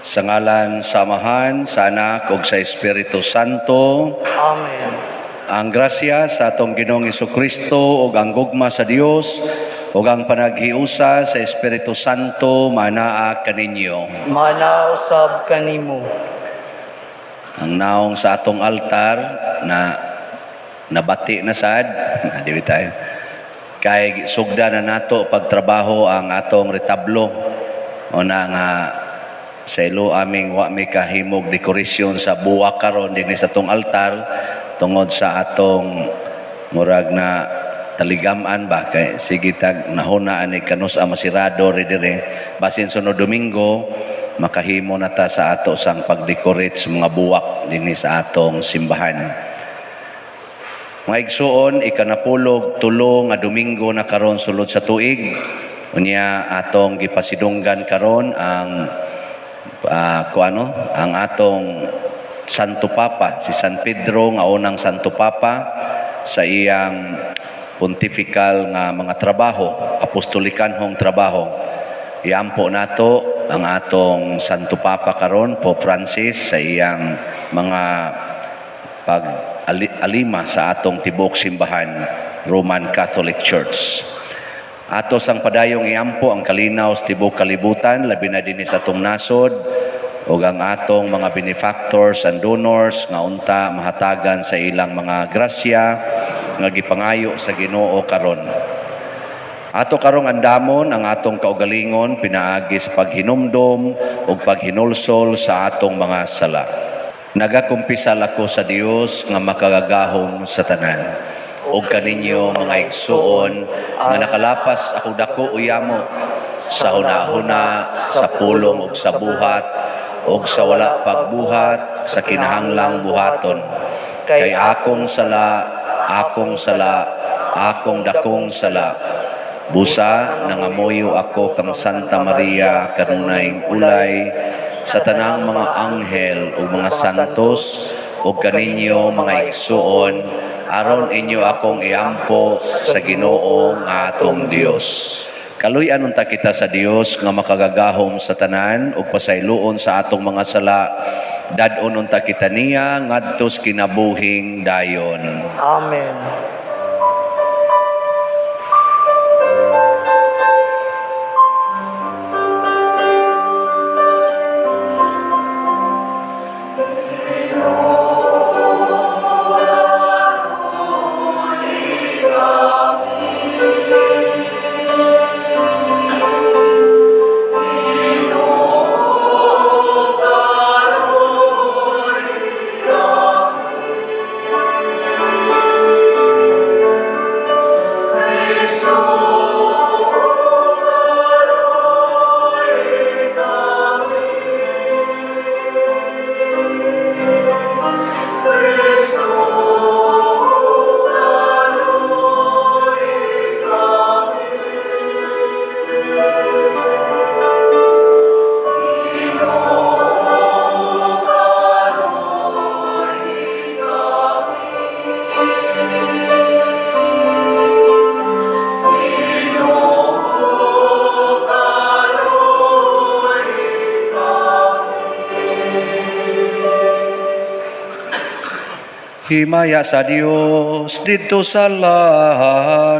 Sa ngalan sa Amahan, sa Anak ug sa Espiritu Santo. Amen. Ang grasya sa atong Ginoong Kristo ug ang gugma sa Dios ug ang panaghiusa sa Espiritu Santo manaa kaninyo. Manaa usab kanimo. Ang naong sa atong altar na nabati na sad, di ba tayo? Kay sugda na nato pagtrabaho ang atong retablo o na nga sa ilo aming wa mi kahimog dekorasyon sa buwak karon dinhi sa atong altar tungod sa atong murag na taligam-an ba kay sige tag nahuna ani kanus a masirado ri dire, basin sunod Domingo makahimo na ta sa ato sang pagdecorate sa mga buwak dinhi sa atong simbahan. Mga igsuon, ikanapulog tulo nga Domingo na karon sulod sa tuig. Unya atong gipasidunggan karon ang kuano, ang atong Santo Papa, si San Pedro nga unang Santo Papa sa iyang pontifical nga mga trabaho, apostolikanhong trabaho. Iampo nato ang atong Santo Papa karon, Pope Francis, sa iyang mga pag-alima sa atong tibuok simbahan, Roman Catholic Church. Ato sang padayong iampo ang kalinaw sa tibuok kalibutan, labi na dinhi sa atong nasod, ug ang atong mga benefactors and donors nga unta mahatagan sa ilang mga grasya nga gipangayo sa Ginoo karon. Ato karong andamon ang atong kaugalingon pinaagi sa paghinumdom ug paghinulsol sa atong mga sala. Nagakumpisal ako sa Dios nga makagagahom sa tanan ug kaninyo, mga igsuon, nga nakalapas ako dako o yamot sa hunahuna, sa pulong ug sa buhat ug sa wala pagbuhat sa kinahanglang buhaton. Kay akong sala, akong sala, akong dakong sala. Busa, nangamuyo ako kang Santa Maria, kanunayng ulay, sa tanang mga anghel ug mga santos, ug kaninyo, mga igsuon, aron inyo akong iampo sa Ginoo nga atong Dios. Kaluy-an unta kita sa Dios nga makagagahom sa tanan ug pasayloon sa atong mga sala. Dad-on unta kita niya ngadto sa kinabuhing dayon. Amen. Himaya sa Dios didto sa langit.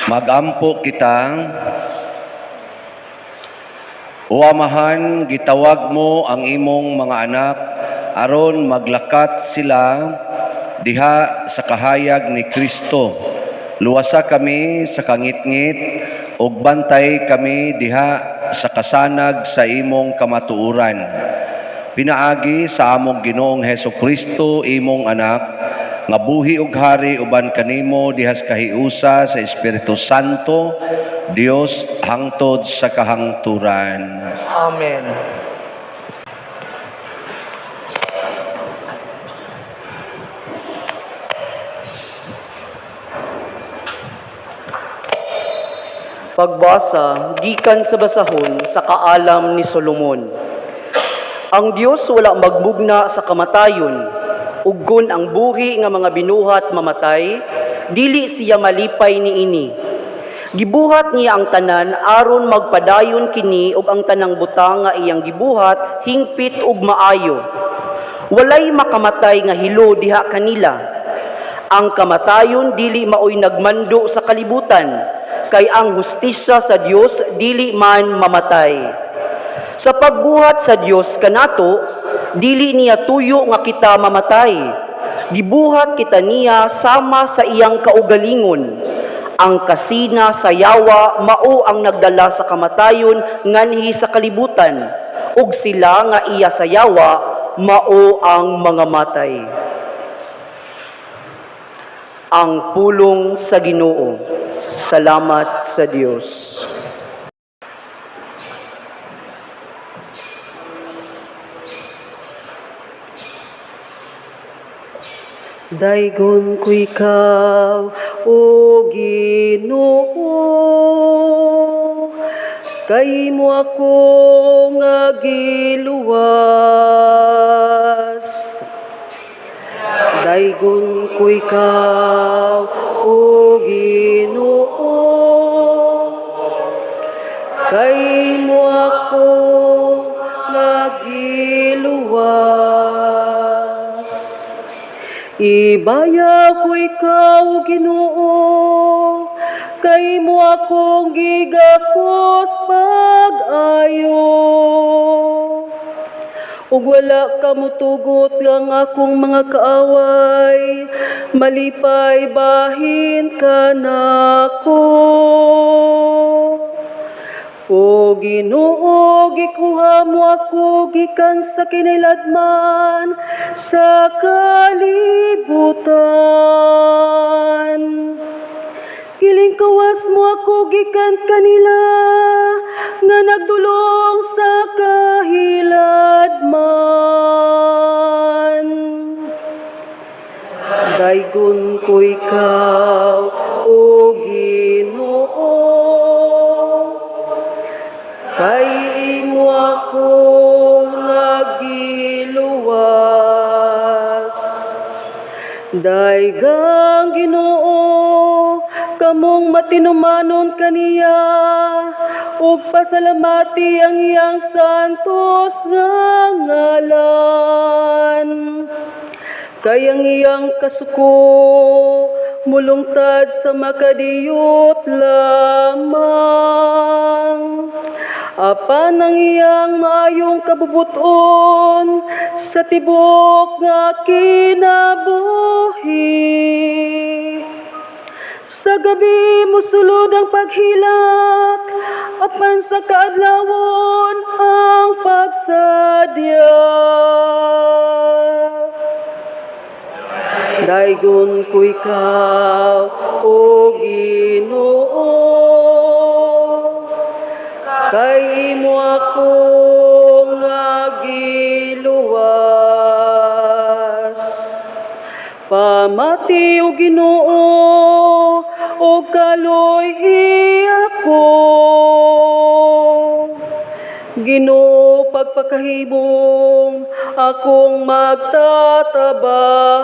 Magampo kita. O Amahan, gitawag mo ang imong mga anak aron maglakat sila diha sa kahayag ni Kristo. Luwasa kami sa kangitngit ug bantay kami diha sa kasanag sa imong kamatuoran. Pinaagi sa among Ginoong Heso Kristo, imong anak, nga buhi ug hari uban kanimo diha sa kahiusa sa Espiritu Santo, Dios hangtod sa kahangturan. Amen. Pagbasa gikan sa basahon sa kaalam ni Solomon. Ang Dios wala magmugna sa kamatayon, ug kon ang buhi nga mga binuhat mamatay, dili siya malipay niini. Gibuhat niya ang tanan aron magpadayon kini ug ang tanang butang nga iyang gibuhat hingpit ug maayo. Walay makamatay nga hilo diha kanila. Ang kamatayon dili maoy nagmando sa kalibutan, kay ang hustisya sa Dios dili man mamatay. Sa pagbuhat sa Dios kanato, dili niya tuyo nga kita mamatay. Gibuhat kita niya sama sa iyang kaugalingon. Ang kasina sa yawa mao ang nagdala sa kamatayon nganhi sa kalibutan, ug sila nga iya sa yawa mao ang mga matay. Ang pulong sa Ginoo. Salamat sa Dios. Daygon ko ikaw, o Ginoo, kay mo ako nga giluwas. Daygon ko ikaw, o Ginoo, kay mo ako nga giluwas. Ibaya ko ikaw, Ginoo, kay mo akong gigakos pag-ayo. Ug wala ka motugot ang akong mga kaaway, malipay bahin ka nako. O Ginoo, gikuha mo ako gikan sa kiniladman sa kalibutan. Gilingkawas mo ako gikan kanila nga nagdulong sa kahiladman. Daygon ko ikaw, O Ginoo, kay imo ako nga giluwas. Daygang Ginoo, kamong matinumanon kaniya, ug pasalamati ang iyang santos nga ngalan. Kay ang iyang kasuko mulungtad sa makadiyot lamang. Apan ang iyang maayong kabubuton sa tibok nga kinabuhi. Sa gabi mosulod ang paghilak, apan sa kaadlawon ang pagsadya. Daygon ko ikaw, O Ginoo, kay imo ako nga giluwas. Pamati, O Ginoo, og kaloy-i ako. Ginoo, pagpakahibong akong magtatabang.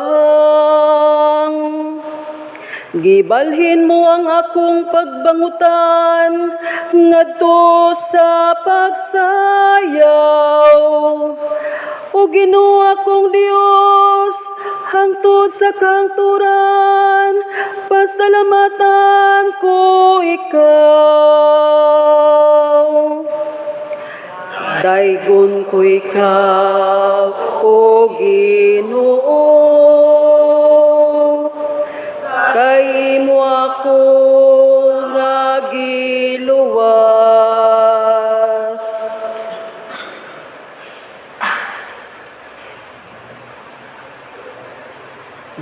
Gibalhin mo ang akong pagbangutan ngadto sa pagsayaw. O Ginoo akong Dios, hangtod Hangtod sa kangturan, pasalamatan ko ikaw. Daygon ko ikaw, o Ginoo, kay imo ako nga giluwas.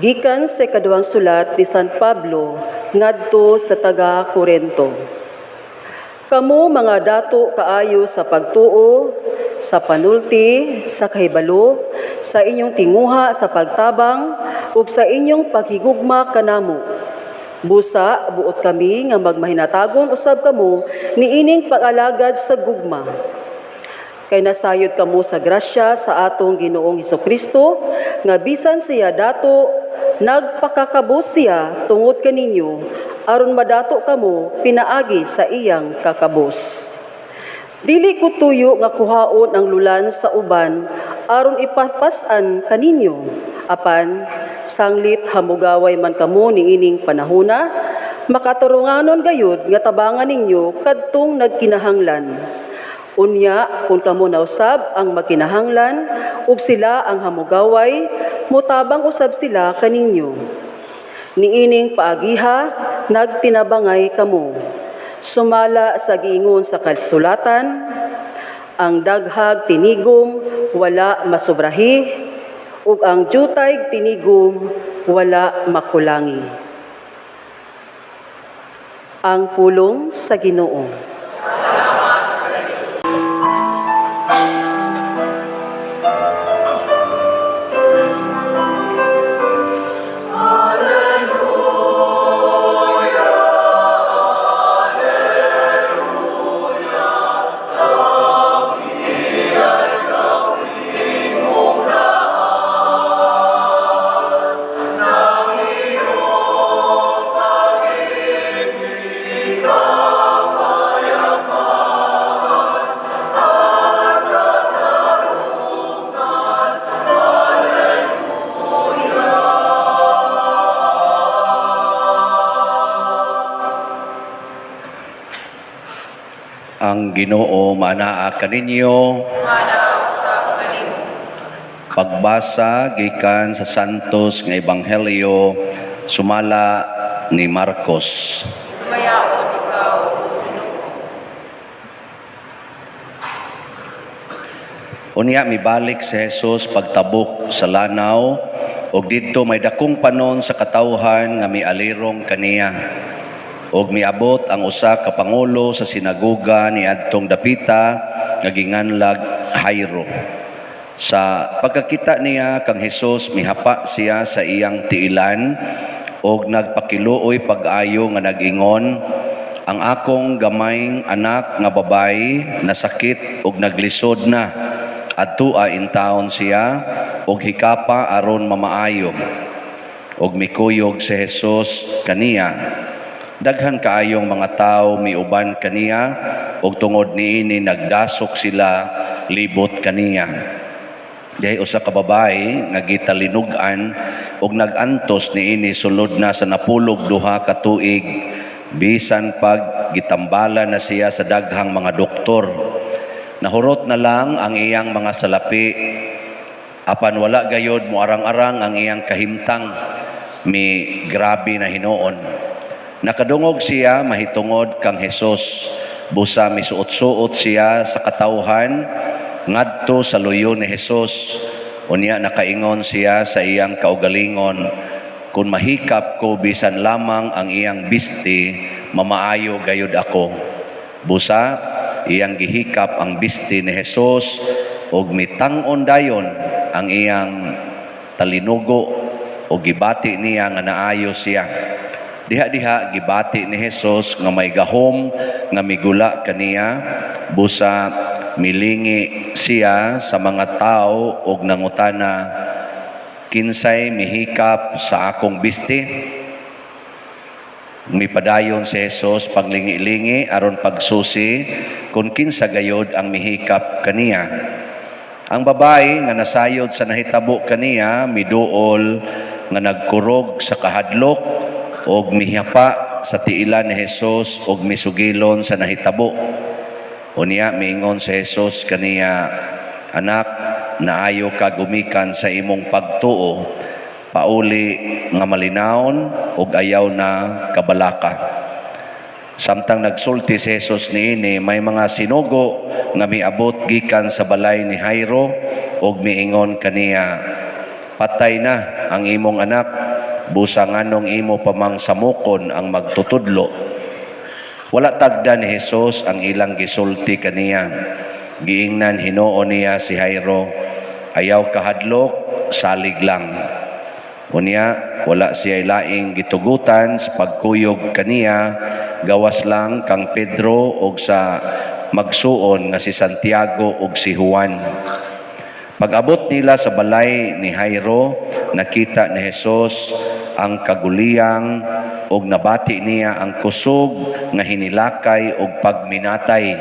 Gikan sa ikaduhang sulat ni San Pablo ngadto sa taga Korento. Kamo mga dato kaayo sa pagtuo, sa panulti, sa kahibalo, sa inyong tinguha sa pagtabang, ug sa inyong paghigugma kanamo. Busa, buot kami nga magmahinatagon usab kamo niining pag-alagad sa gugma. Kay nasayod kamo sa grasya sa atong Ginoong Hesukristo, nga bisan siya dato, nagpakakabos siya tungod kaninyo, aron madato kamo pinaagi sa iyang kakabos. Dili ko tuyo nga kuhaon ang lulan sa uban aron ipapas-an kaninyo, apan sanglit hamugaway man kamo niining panahona, makaturunganon gayud nga tabangan ninyo kadtong nagkinahanglan. Unya, kung kamo nausab ang makinahanglan ug sila ang hamugaway, mutabang usab sila kaninyo. Niining paagiha, nagtinabangay kamo. Sumala sa giingon sa kasulatan, ang daghag tinigom wala masubrahi, ug ang jutay tinigom wala makulangi. Ang pulong sa Ginoo. Ang Ginoo manaa kaninyo. Pagbasa gikan sa Santos nga Ebanghelyo sumala ni Marcos. Unya mibalik si Jesus pagtabok sa lanaw ug didto may dakong panon sa katawhan nga mialirong kaniya. Og miabot ang usa ka pangulo sa sinagoga ni adtong dapita nga ginganlag Jairo. Sa pagkakita niya kang Hesus, mihapa siya sa iyang tiilan og nagpakiluoy pag-ayo nga nag-ingon, ang akong gamayng anak nga babayi nasakit og naglisod na. Adtua intawon siya og hikapa aron mamaayo. Og mikuyog si Hesus kaniya. Daghan kaayong mga tawo miuban kaniya ug tungod niini nagdasok sila libot kaniya. Dihay usa ka babae nga gitalinug-an ug nag-antos niini sulod na sa 92 ka tuig, bisan pag gitambala na siya sa daghang mga doktor. Nahurot na lang ang iyang mga salapi, apan wala gayod moarang-arang ang iyang kahimtang, mi grabe na hinuon. Nakadungog siya mahitungod kang Hesus, busa misuot-suot siya sa katawhan ngadto sa luyo ni Hesus. Unya nakaingon siya sa iyang kaugalingon, kun mahikap ko bisan lamang ang iyang bisti, mamaayo gayud ako. Busa iyang gihikap ang bisti ni Hesus ug mitang-on dayon ang iyang talinugo ug gibati niya nga naayo siya. Diha-diha gibati ni Hesus nga may gahom nga migula kaniya, busa milingi siya sa mga tao og nangutana, kinsay mihikap sa akong bisti? Mipadayon si Hesus paglingi-lingi aron pagsusi kung kinsa gayod ang mihikap kaniya. Ang babae nga nasayod sa nahitabo kaniya miduol nga nagkurog sa kahadlok og mihapa sa tiilan ni Jesus og misugilon sa nahitabo. Unya miingon si Jesus kaniya, "Anak, naayo ka gumikan sa imong pagtuo, pauli nga malinawon ug ayaw na kabalaka." Samtang nagsulti si Jesus niini, may mga sinugo nga miabot gikan sa balay ni Jairo ug miingon kaniya, "Patay na ang imong anak, busa nganong imo pa mang samukon ang magtutudlo?" Wala tagda ni Jesus ang ilang gisulti kaniya. Giingnan hinuon niya si Jairo, "Ayaw kahadlok, salig lang." Unya, wala siya laing gitugutan sa pagkuyog kaniya, gawas lang kang Pedro og sa magsuon nga si Santiago ug si Juan. Pag-abot nila sa balay ni Jairo, nakita ni Jesus ang kaguliyang ug nabati niya ang kusog nga hinilakay og pagminatay.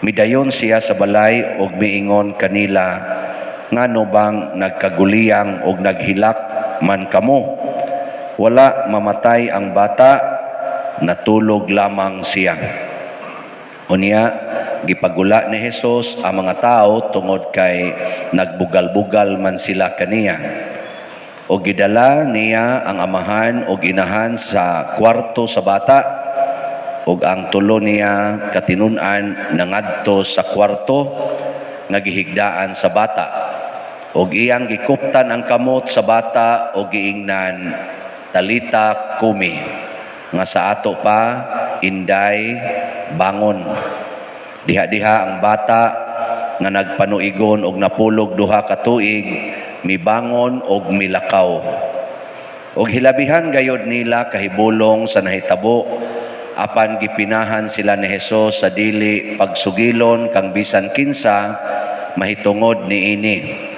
Midayon siya sa balay ug miingon kanila, "Ngano bang nagkaguliyang og naghilak man kamo? Wala mamatay ang bata, natulog lamang siya." Unya, gipagula ni Jesus ang mga tao tungod kay nagbugal-bugal man sila kaniya. O gidala niya ang amahan o inahan sa kwarto sa bata ug ang tulo niya katinun-an nangadto sa kwarto nga gihigdaan sa bata. Og iyang gikuptan ang kamot sa bata og giingnan, "Talita kumi," nga sa ato pa, "Inday, bangon." Diha-diha ang bata nga nagpanuigon og napulog 2 ka tuig mibangon og milakaw. Og hilabihan gayod nila kahibulong sa nahitabo, apan gipinahan sila ni Jesus sa dili pagsugilon kang bisan kinsa mahitungod niini.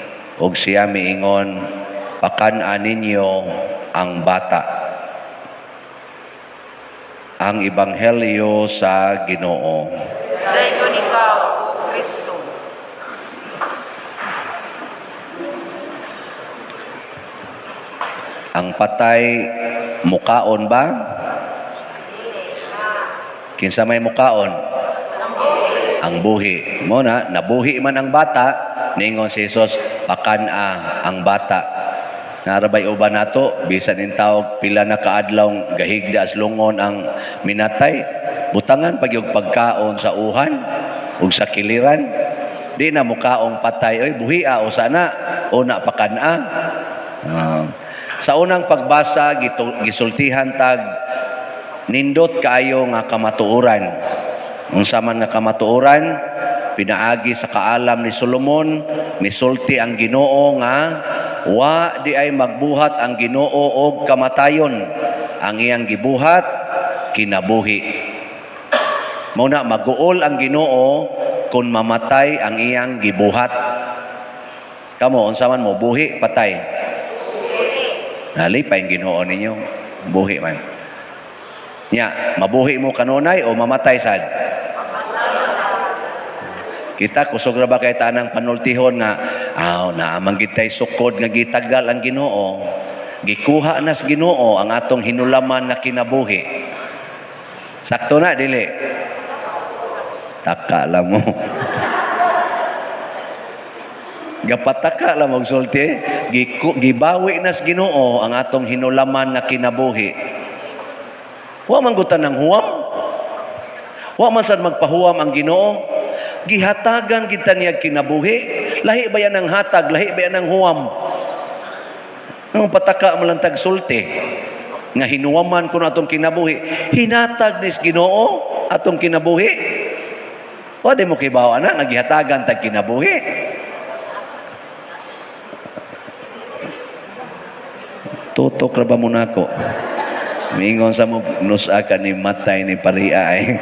Og siya miingon, "Pakan-a ninyo ang bata." Ang Ebanghelyo sa Ginoo. Dayon ikaw, O Kristo. Ang patay mukaon ba? Kinsa may mukaon? Ang buhi. Mo na, nabuhi man ang bata, ningon si Jesus, "Pakan-a ang bata." Narabay uban nato, bisan intawog pila na kaadlaw gahigda sa lungon ang minatay, butangan pag yung pagkaon sa uhan ug sa kiliran. Di na mukaong patay, oy, buhia o sana o na pakan-a. Sa unang pagbasa, gisultihan tag nindot kaayo nga kamatuoran. Unsa man nga kamatuoran? Pinaagi sa kaalam ni Solomon, misulti ang Ginoo nga wa di ay magbuhat ang Ginoo og kamatayon. Ang iyang gibuhat kinabuhi. Mao na maguol ang Ginoo kung mamatay ang iyang gibuhat. Kamo, unsa man mo, buhi, patay? Nalipay ang Ginoo ninyo, buhi man. Nya, mabuhi mo kanunay o mamatay sad? Kita kusog ra ba kay tanang panultihon nga aw naamang gitay sukod nga gitagal ang Ginoo. Gikuha nas Ginoo ang atong hinulaman nga kinabuhi. Sakto na dili? Taka lang mo. Gapataka lang magsulti, gibawi nas Ginoo ang atong hinulaman nga kinabuhi. Wa man gutan ng huwam. Wa man sad magpahuwam ang Ginoo. Gihatagan kita niya kinabuhi. Lahi ba yan ang hatag? Lahi ba yan ang huwam? Ang pataka mo lang tagsulti nga hinuwaman kuno atong kinabuhi. Hinatag nis Ginoo atong kinabuhi. Wa di mo kibaw ana nga gihatagan tag kinabuhi. Tutok ra ba mo nako? Mingon sa mo nusa ka ni matay ni paria eh.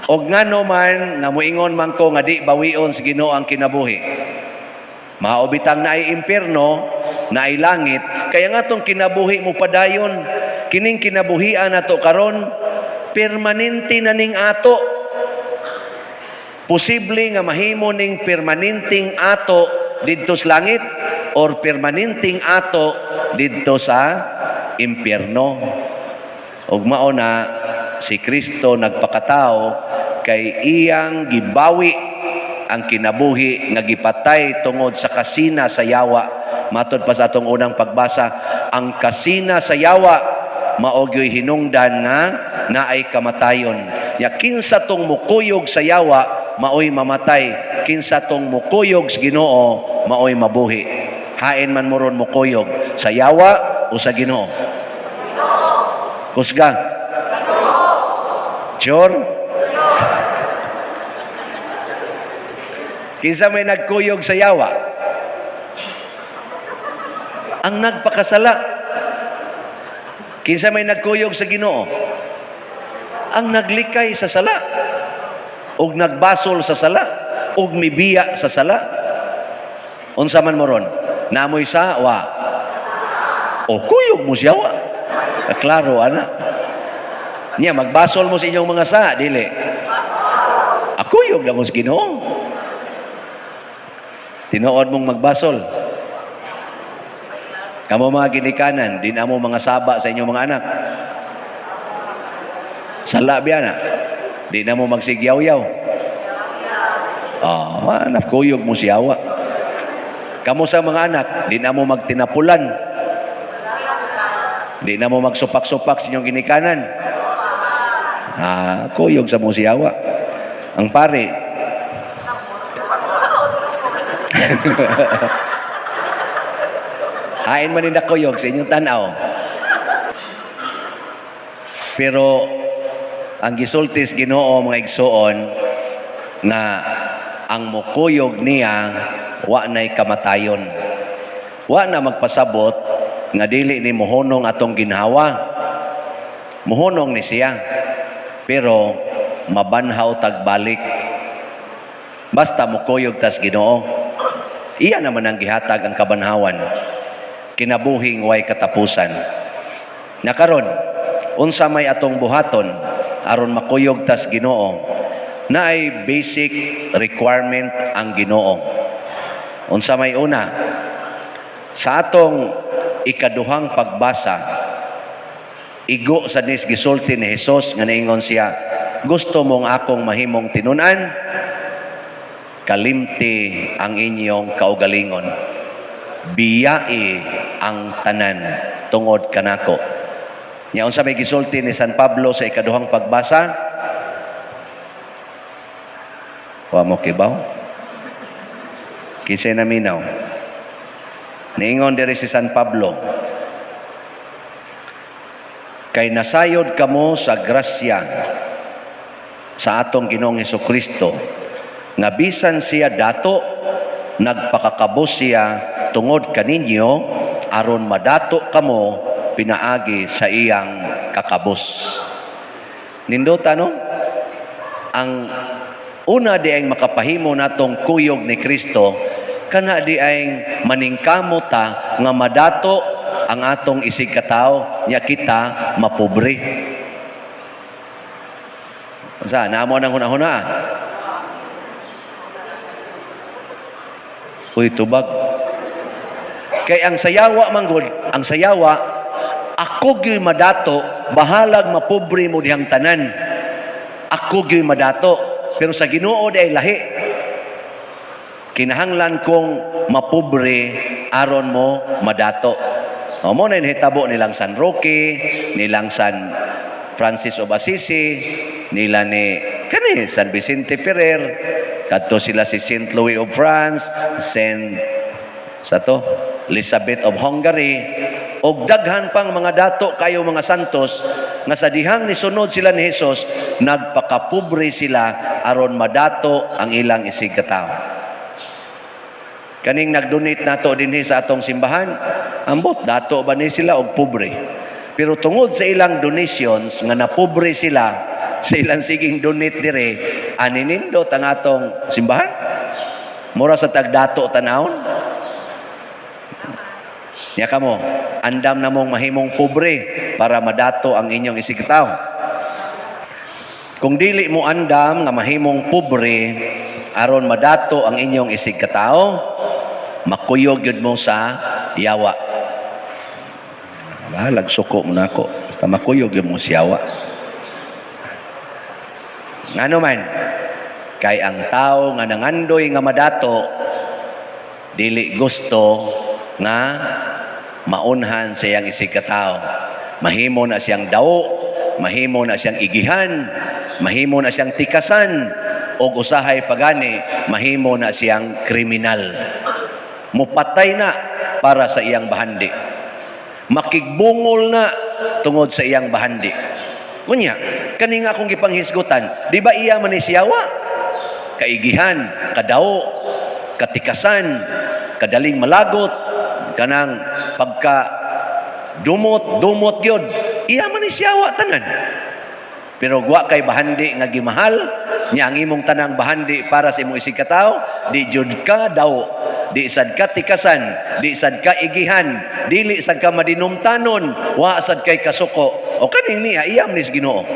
Og ngano man nga moingon man ko nga di bawion sa Ginoo ang kinabuhi. Mao bitang naay impierno, naay langit, kaya nga tong kinabuhi mo padayon, kining kinabuhian nato karon permanente na ning ato. Posible nga mahimo ning permanenteng ato didto sa langit. or permanenteng ato didto sa impyerno. Ug mao na si Kristo nagpakatao kay iyang gibawi ang kinabuhi nga gipatay tungod sa kasina sa yawa. Matod pa sa atong unang pagbasa, ang kasina sa yawa mao gyoy hinungdan nga naay kamatayon. Nya kinsa tong mukuyog sa yawa maoy mamatay, kinsa tong mukuyog sa Ginoo maoy mabuhi. Hain man mo ron, mukuyog sa yawa o sa Ginoo? Kusga. Sure? Kinsa may nagkuyog sa yawa? Ang nagpakasala. Kinsa may nagkuyog sa Ginoo? Ang naglikay sa sala. Og nagbasol sa sala. Og mibiya sa sala. Unsa man mo ron? Namoy sa wa. O kuyog mo siya wa. Klaro ana. Niya magbasol mo sa inyong mga sa, dili. Akuyog na mo sa Ginoo. Tinuod mong magbasol. Kamo mga ginikanan, di na mo mga saba sa inyong mga anak. Sala biya na. Di na mo magsigyaw-yaw. Ah, nakuyog mo siyawa. Kamo sa mga anak, di na mo magtinapulan. Di na mo magsupak-supak sa inyong ginikanan. Ah, kuyog sa mo siyawa. Ang pare, hain man nila kuyog sa inyong tanaw. Pero ang gisultis Ginoo, mga igsuon, nga ang mukuyog niya wa na'y kamatayon. Wa na magpasabot nga dili ni mohonong atong ginhawa. Mohonong ni siya. Pero mabanhaw tagbalik. Basta mukuyog tas Ginoo. Iya naman ang gihatag ang kabanhawan. Kinabuhing way katapusan. Nakaron, unsa may atong buhaton aron makuyog tas Ginoo, naay basic requirement ang Ginoo. Unsa may una? Sa atong ikaduhang pagbasa, igo sa nis gisulti ni Hesus nga niingon siya, "Gusto mong akong mahimong tinun-an? Kalimti ang inyong kaugalingon. Biyai ang tanan tungod kanako." Nya unsa may gisulti ni San Pablo sa ikaduhang pagbasa? Wa mo kibaw? Kinsay naminaw? Niingon diri si San Pablo, "Kay nasayod kamo sa grasya sa atong Ginoong Hesukristo, nga bisan siya dato, nagpakakabos siya tungod kaninyo aron madato kamo pinaagi sa iyang kakabos." Nindota, no? Ang una di ay makapahimo natong kuyog ni Kristo, kana di ay maningkamo ta nga madato ang atong isig katawo, nya kita mapobre. Unsa namo nang huna-huna? Uy, tubag. Kay ang sayawa manggod, ang sayawa, ako gyoy madato, bahalag mapobre mo dihang tanan. Ako gyoy madato. Pero sa Ginoo di ay lahi. Kinahanglan kong mapobre aron mo madato. O mo na hitabo nilang San Roque, nilang San Francis of Assisi, nila ni kani San Vicente Ferrer, kadto sila si Saint Louis of France, Saint sa to, Elizabeth of Hungary, og daghan pang mga dato kayo mga santos nga sa dihang nisunod sila ni Hesus, nagpakapobre sila aron madato ang ilang isig katawo. Kaning nagdonate nato dinhi sa atong simbahan, ambot dato ba ni sila og pobre. Pero tungod sa ilang donations nga napobre sila sa ilang siging donate dire, aninindot ang atong simbahan. Mura sa tagdato tanawon. Nya kamo, andam na mong mahimong pobre para madato ang inyong isig katawo. Kung dili mo andam nga mahimong pobre aron madato ang inyong isig katawo, Makuyog gyud mo sa yawa. Bahalag suko mo nako. Basta makuyog gyud mo sa yawa. Ngano man, kay ang tao nga nangandoy nga madato, dili gusto nga maunhan sa iyang isig katao. Mahimo na siyang daw, mahimo na siyang igihan, mahimo na siyang tikasan, og usahay pagani, mahimo na siyang kriminal. Mupatay na para sa iyang bahandi. Makigbungol na tungod sa iyang bahandi. Unya, kani nga akong gipanghisgutan, di ba iya man ni siyawa? Kaigihan, kadaw, katikasan, kadaling malagot, kanang pagka dumot, dumot gyud, iya man ni siyawa tanan. Pero wa kay bahandi nga gimahal, nya ang imong tanang bahandi para sa imong isig katawo, di jud ka daw, di sad ka tikasan, di sad ka igihan, dili sad ka madinumtanon, wa sad kay kasuko. O kaning niya, iya man ni sa Ginoo.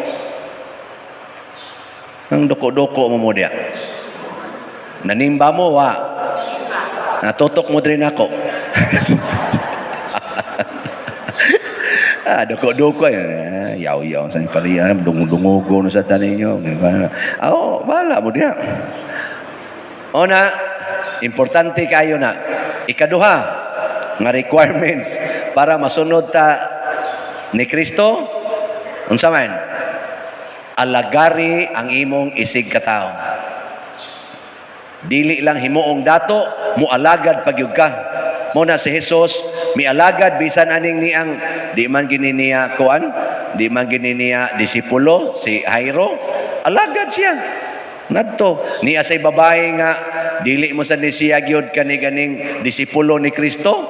Ang duko-duko mo mo diya. Nanimba mo, wa. Natutok mo din ako. Ah, duko-duko. Eh, yaw-yaw sa pariya. Dungo-dungo no sa tanin nyo. Ah, oh, bahala mo diya. O na, importante kayo na. Ikaduha, nga requirements para masunod ta ni Kristo, unsa man? Alagari ang imong isig katawo. Dili lang himuong dato, mualagad pagyud ka. Mo na si Jesus, mialagad bisan aning niang di man gini niya kuan, di man gini niya disipulo si Jairo, alagad siya. Ngadto niya say babae nga dili mo sa ni siya gyud kani ganing disipulo ni Kristo,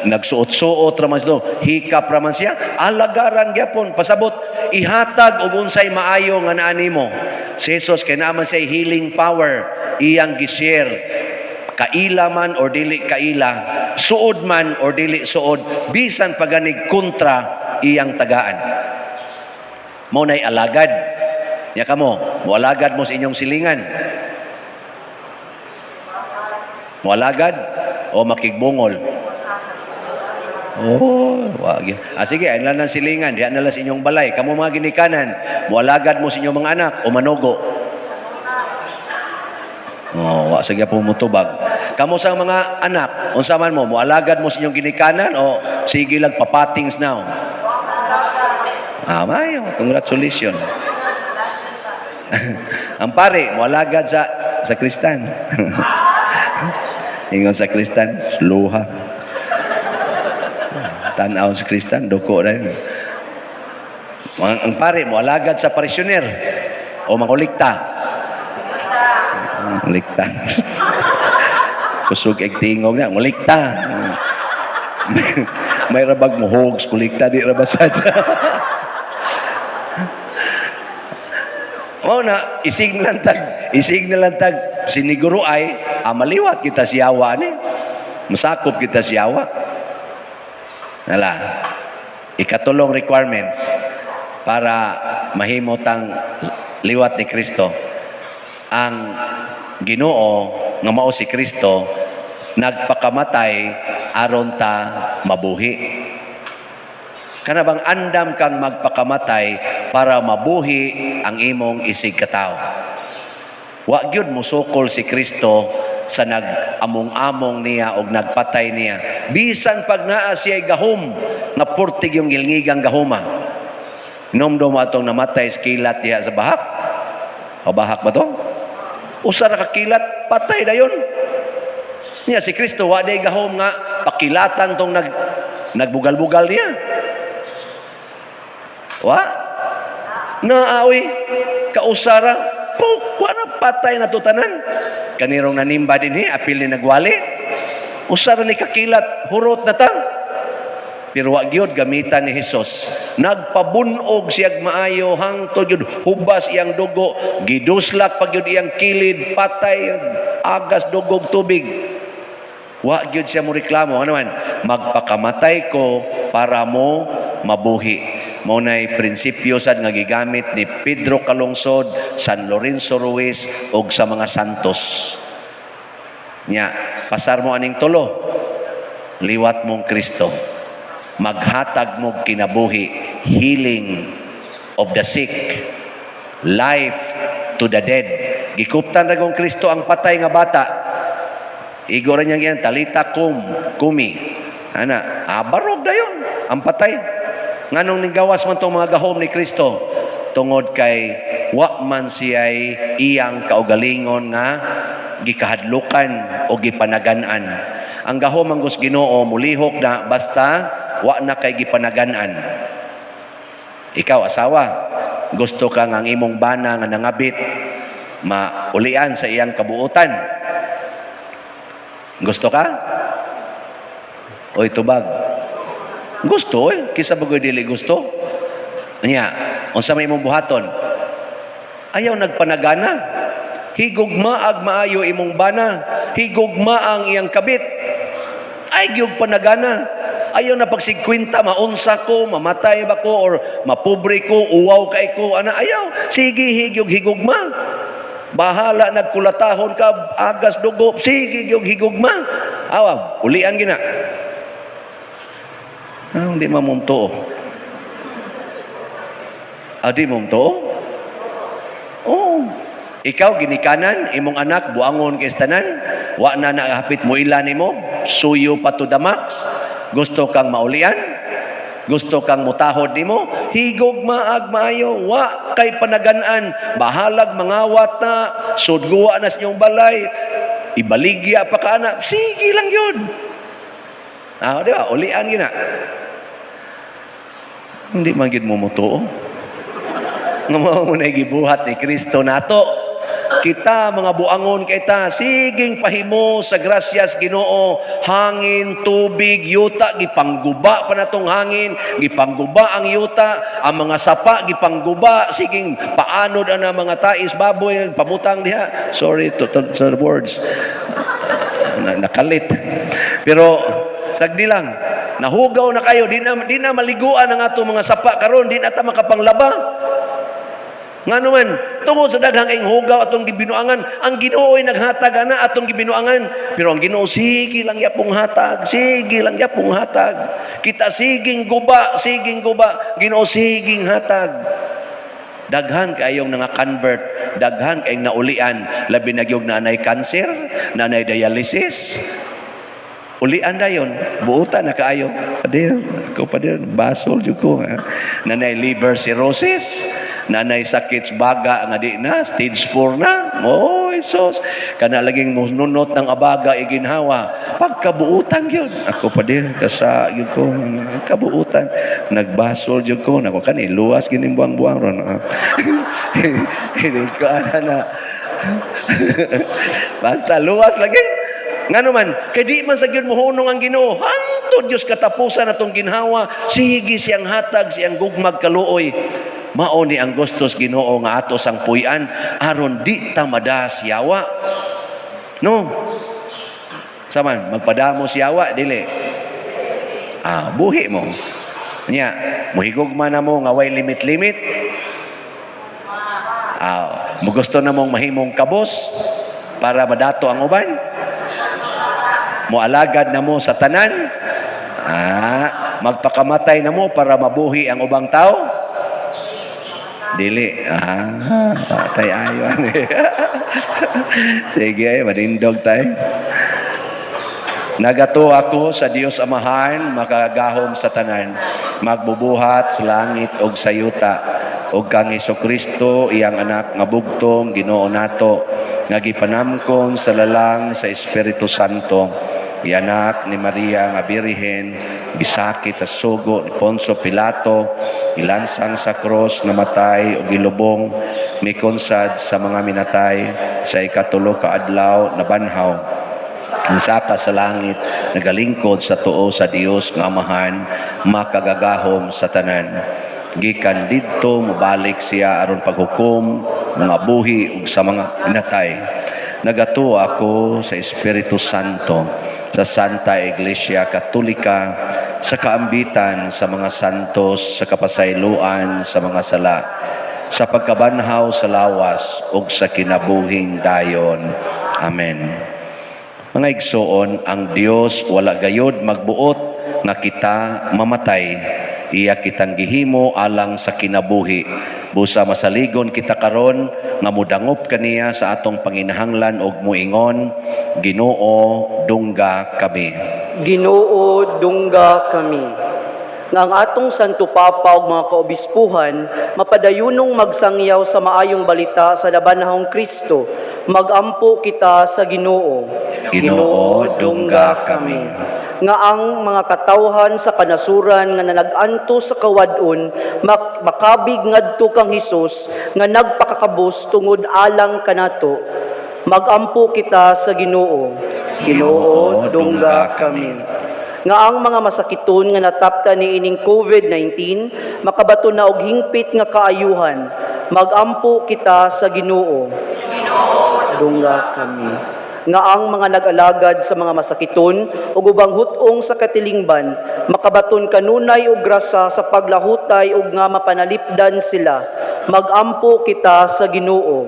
nagsuot-suot ra man siya, hikap ra man siya, alagaran gyapon pasabot ihatag og unsay maayo nga naa nimo. Si Jesus kay naa man siya healing power, iyang gi-share kaila man or dili kaila, suod man or dili suod, bisan paganig kontra iyang tagaan. Mao nay alagad. Nya kamo, moalagad mo sa inyong silingan. Moalagad o makigbungol? Oh, wag. Ah, sige, ay lang ng silingan, diha na lang sa inyong balay. Kamo mga ginikanan, moalagad mo sa inyong mga anak o manugo. Oh, wa sige po mutubag. Kamo sa mga anak, unsa man mo, moalagad mo sa inyong ginikanan o sige lang papatings now? Ah, mayo, congratulations. Ang pare, moalagad sa kristan. Ingon sa kristan, sluha. Tan-aw sa kristan, duko na yun. Ang pare, moalagad sa parisioner o mangulikta. Ngulikta. Kusog ig tingog na, ngulikta. May rabag mo hogs, kulikta, di rabasad. Mao na, isig na lang tag, isig na lang tag, siniguro ay, maliwat kita siyawa ni. Masakop kita siyawa. Nala, ikatulong requirements para mahimot ang liwat ni Kristo. Ang Ginoo nga mao si Kristo nagpakamatay aron ta mabuhi. Kana bang andam kang magpakamatay para mabuhi ang imong isig katawo. Wa gyud mosukol si Kristo sa nag-among-among niya og nagpatay niya. Bisan pag naa siya gahom nga purtig yung gilngigang gahoma. Inomdom atong namatay sa kilat diha sa bahak. O bahak ba to? Usa ra ka kilat, patay dayon. Niya si Kristo wa day gahom nga pakilatan tong nagbugal-bugal niya. Wa? Naaoy kausara, puk, wa na patay na tutanan. Kanirong nanimba dinhi, apil ni nagwali. Usa ra ni kakilat, hurot na ta. Pero wa gyud gamitan ni Hesus. Nagpabunog siyag maayo hangtod gyud hubas iyang dugo, giduslak pa gyud iyang kilid, patay agas dugog tubig. Wa gyud siya mo reklamo, ano man, magpakamatay ko para mo mabuhi. Mao nay prinsipyo sad nga gigamit ni Pedro Calungsod, San Lorenzo Ruiz ug sa mga santos. Nya, Pasar mo aning tulo. Liwat mong Kristo. Maghatag mo kinabuhi, healing of the sick, life to the dead. Gikuptan ra kong Kristo ang patay nga bata. Igo ra niyang yan, "Talita kum, kumi." Ana, abarog dayon ang patay. Nganong nigawas man tong mga gahom ni Kristo? Tungod kay wa man siya'y iyang kaugalingon nga gikahadlukan o gipanagan-an. Ang gahom ang Ginoo mulihok na basta wa na kay gipanagan-an. Ikaw asawa, gusto ka nga ang imong bana nga nangabit maulian sa iyang kabuutan. Gusto ka? Oy, tubag. Gusto eh. Kisa bagoy dili gusto. Nya, unsa may imong buhaton? Ayaw nagpanagana. Higugma ag maayo imong bana. Higugma ang iyang kabit. Ay gyud panagana. Ayaw na pagsigkwinta, maunsa ko, mamatay ba ko, or mapobre ko, uwaw kay ko, ana, ayaw. Sige, higyog higugma. Bahala nagkulatahon ka, agas dugo, sige gyud higugma. Awa, ulian gina. Ah, hindi mamumtuo. Ah, di mumtuo? Oo. Ikaw ginikanan, imong anak buangon kay tanan, wa na nahapit mo ila nimo, suyo pa to the max. Gusto kang maulian? Gusto kang mutahod nimo? Higugma ag maayo, wa kay panagan-an, bahalag mangawat na, sudguwa na sa inyong balay, ibaligya pa ka na, sige lang yun. Ah, di ba? Ulian gina. Hindi man gid mo mutuo. Nga mao mo na gibuhat ni Kristo nato. Kita mga buangon kay ta, siging pahimo sa grasyas Ginoo, hangin, tubig, yuta, gipangguba pa natong hangin, gipangguba ang yuta, ang mga sapa gipangguba, siging paanod ana mga tais baboy pamutang diha. Sorry to the words. Nakalit. Pero sagdi lang, nahugaw na kayo, di na maliguan ang atong mga sapa karon, di na ta makapanglaba. Ngano man, tungod sa daghang ing hugaw atong gibinuangan, ang Ginoo ay naghatag ana atong gibinuangan. Pero ang Ginoo sige lang yapong hatag, sige lang yapong hatag. Kita siging guba, siging guba, Ginoo siging hatag. Daghan kayong nga convert, daghan kayong naulian, labi na gyud nanay cancer, nanay dialysis. Ulian na yon, buutan na kaayo. Pader, ako pader, basol jud ko. Ha? Nanay liver cirrhosis, nanay sakit sa baga nga di na, stage 4 na. Oh, sus. Kana laging nunot ng abaga iginhawa. Pagkabuutan yun. Ako pader, kasa yun ko, kabuutan. Nagbasol jud ko. Nako kani, luwas gining buang-buang ron. Ah. Hindi ko ana na. Basta luwas lagi. Ngano man, kay di man sa gyud mohunong ang Ginoo. Hangtod Dios katapusan atong ginhawa, sige siyang hatag, siyang gugmag kaluoy. Mao ni ang gustos Ginoo nga ato sang puy-an aron di ta madas yawa. No. Saman, magpadamo siyawa dili. Ah, buhi mo. Nya, muhigugma na mo nga way limit-limit. Ah, mo gusto na mong mahimong kabos para madato ang uban. Moalagad na mo sa tanan. Ah, magpakamatay na mo para mabuhi ang ubang tao. Dili. Ah, patay ayo. Sige, ay, manindog tayo. Nagatuo ako sa Dios Amahan, makagagahom sa tanan, magbubuhat sa langit ug sa yuta, ug kang Kristo, iyang anak nga bugtong Ginoo nato, nga gipanamkon sa lalang sa Espiritu Santo, anak ni Maria nga Birhen, gisakit sa sugo ni Poncio Pilato, ilansang sa cross, namatay ug gilubong, mikonsad sa mga minatay, sa ikatulo ka adlaw nabanhaw, nisaka sa langit, nagalingkod sa tuo sa Dios nga Amahan, makagagahom sa tanan. Gikan didto mobalik siya aron paghukom mga buhi ug sa mga minatay. Nagatuo ako sa Espiritu Santo, sa Santa Iglesia Katolika, sa kaambitan sa mga santos, sa kapasayloan sa mga sala, sa pagkabanhaw sa lawas ug sa kinabuhing dayon. Amen. Mga igsoon, ang Dios wala gayod magbuot nga kita mamatay. Iya kitang gihimo alang sa kinabuhi. Busa masaligon kita karon nga mudangop kaniya sa atong panginahanglan og muingon, "Ginoo, dungga kami." Ginoo, dungga kami. Nga ang atong Santo Papa ug mga kaobispuhan mapadayunong magsangyaw sa maayong balita sa Labanahong Kristo. Magampo kita sa Ginoo. Ginoo, dungga kami. Nga ang mga katawhan sa kanasuran nga nanaganto sa kawad-on makabig ngadto kang Hesus nga nagpakakabus tungod alang kanato. Magampo kita sa Ginoo. Ginoo, dungga kami. Nga ang mga masakiton nga natapta niining COVID-19 makabato na og hingpit nga kaayuhan. Magampo kita sa Ginoo. Dungga kami. Nga ang mga nag-alagad sa mga masakiton ug ubang hut-ong sa katilingban makabaton kanunay og grasa sa paglahutay ug nga mapanalipdan sila. Magampo kita sa Ginoo.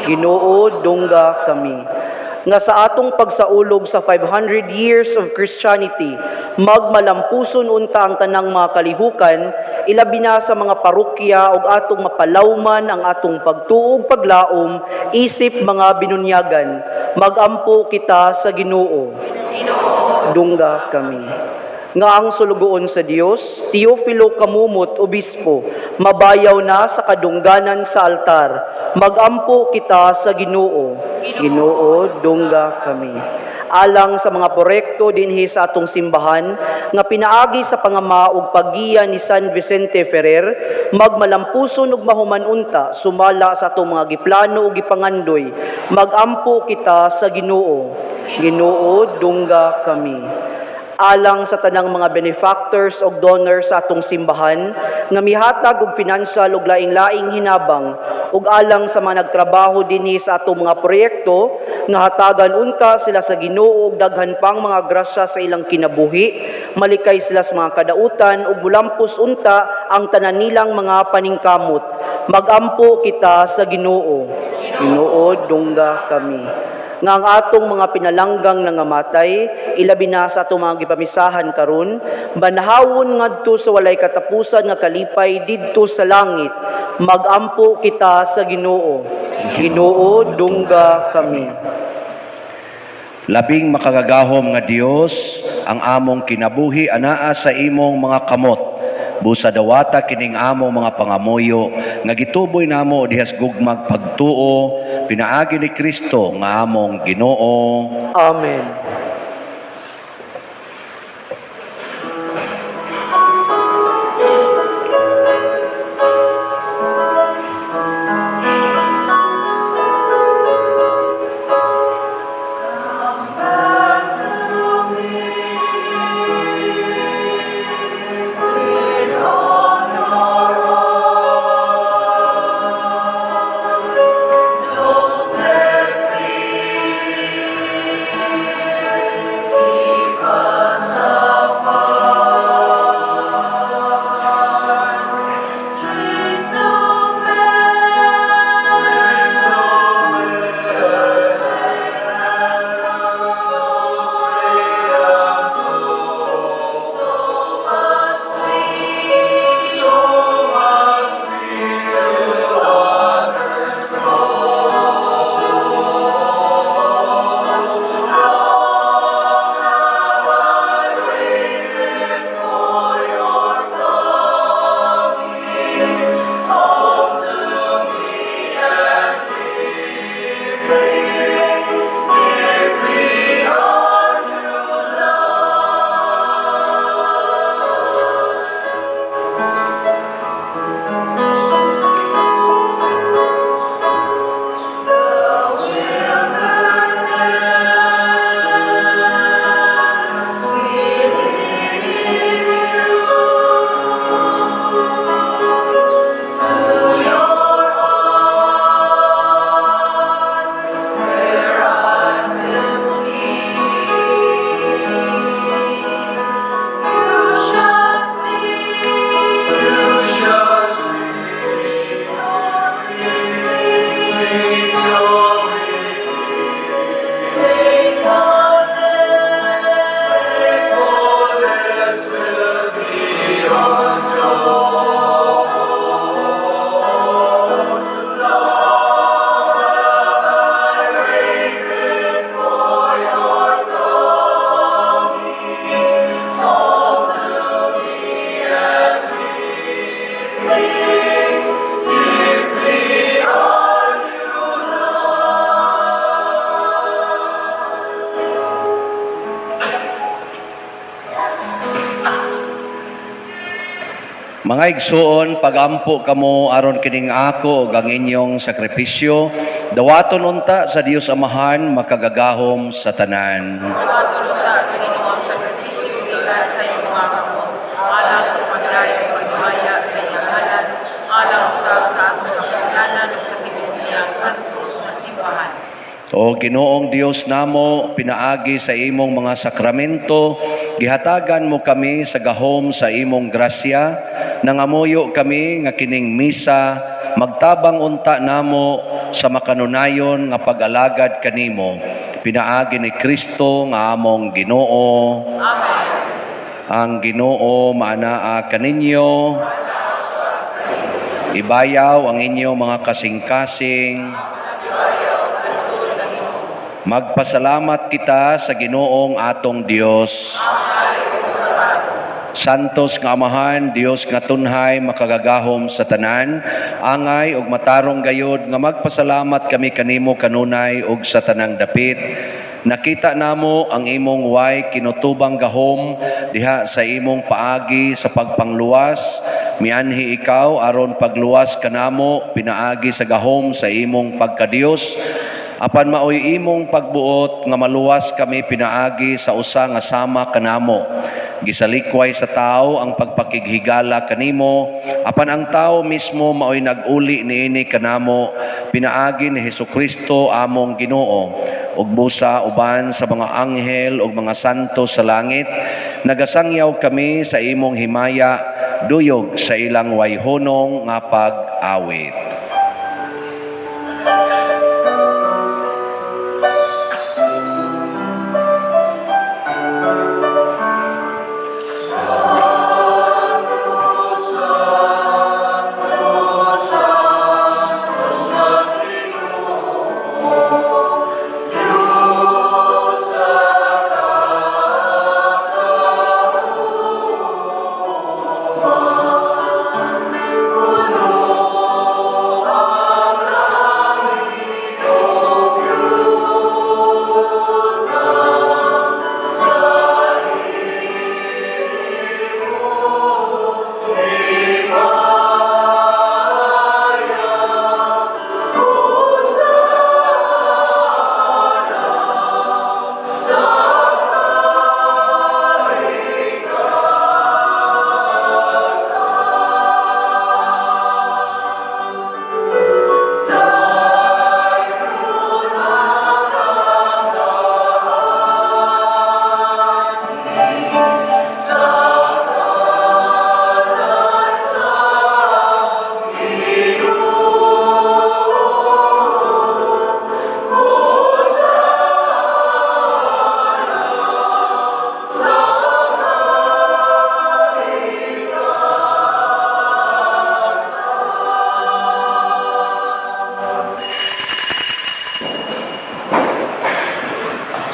Ginoo, dungga kami. Nga sa atong pagsaulog sa 500 years of Christianity, magmalampuson unta ang tanang mga kalihukan, ilabi na sa mga parokya, ug atong mapalawman ang atong pagtuo ug paglaom isip mga binunyagan. Magampo kita sa Ginoo. Dungga kami. Nga ang sulugoon sa Dios, Teofilo Camomot, Obispo, mabayaw na sa kadungganan sa altar. Magampo kita sa Ginoo. Ginoo, dungga kami. Alang sa mga proyekto dinhi sa atong simbahan nga pinaagi sa pangama ug paggiya ni San Vicente Ferrer, magmalampuson ug mahuman unta sumala sa atong mga giplano ug gipangandoy. Magampo kita sa Ginoo. Ginoo, dungga kami. Alang sa tanang mga benefactors og donors sa atong simbahan nga mihatag og financial ug laing-laing hinabang, ug alang sa mga nagtrabaho dinhi sa atong mga proyekto, nga hatagan unta sila sa Ginoo og daghan pang mga grasya sa ilang kinabuhi, malikay sila sa mga kadautan ug mulampos unta ang tanan nilang mga paningkamot. Magampo kita sa Ginoo. Ginoo, dungga kami. Nga ang atong mga pinalanggang nangamatay, ilabi na sa atong mga gipamisahan karon, banhawon ngadto sa walay katapusan nga kalipay didto sa langit. Magampo kita sa Ginoo. Ginoo, dungga kami. Labing makagagahom nga Dios, ang among kinabuhi anaa sa imong mga kamot. Busa dawata kining among mga pangamuyo nga gituboy namo dihas gugmag pagtuo pinaagi ni Kristo nga among Ginoo. Amen. Mga igsuon, pagampo kamo aron kining ako ug ang inyong sakripisyo, dawaton unta sa Dios Amahan makagagahom sa tanan. Dawaton unta sa Ginoo ang sakripisyo gikan sa imong mga kamot, alang sa pagdayon ug pagdumaya sa iyang ngalan, alang usab sa atong kapuslanan ug sa tibuok niyang santos nga simbahan. O Ginoong Dios namo, pinaagi sa imong mga sakramento, gihatagan mo kami sa gahom sa imong grasya, nangamuyo kami nga kining misa magtabang unta namo sa makanunayon nga pag-alagad kanimo. Pinaagi ni Kristo nga among Ginoo. Amen. Ang Ginoo maanaa kaninyo. Ibayaw ang inyong mga kasing-kasing. Magpasalamat kita sa Ginoong atong Dios. Santos nga Amahan, Dios nga tunhay, makagagahom sa tanan, angay ug matarong gayod nga magpasalamat kami kanimo kanunay ug sa tanang dapit. Nakita namo ang imong way kinutubang gahom diha sa imong paagi sa pagpangluwas. Mianhi ikaw aron pagluwas kanamo pinaagi sa gahom sa imong pagkadiyos. Apan maoy imong pagbuot nga maluwas kami pinaagi sa usa nga sama kanamo. Gisalikway sa tao ang pagpakighigala kanimo, apan ang tao mismo maoy nag-uli niini kanamo pinaagi ni Hesukristo among Ginoo. Ug busa uban sa mga anghel ug mga santo sa langit, nagasangyaw kami sa imong himaya, duyog sa ilang wayhonong nga pag-awit.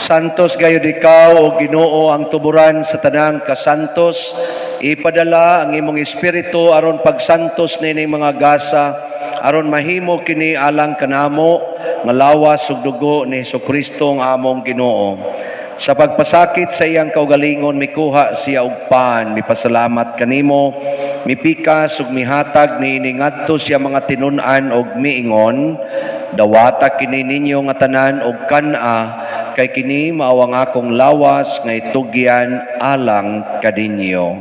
Santos gayud ikaw, o Ginoo, ang tuburan sa tanang kasantos. Ipadala ang imong espiritu aron pagsantos nining mga gasa, aron mahimo kini alang kanamo nga lawas ug dugo ni Hesukristo ang among Ginoo. Sa pagpasakit sa iyang kaugalingon, mikuha siya og pan, mipasalamat kanimo, mipikas ug mihatag niini ngadto siya mga tinun-an og miingon, dawata kini ninyo nga tanan og kan-a, kay kini mao ang akong lawas nga itugyan alang kaninyo.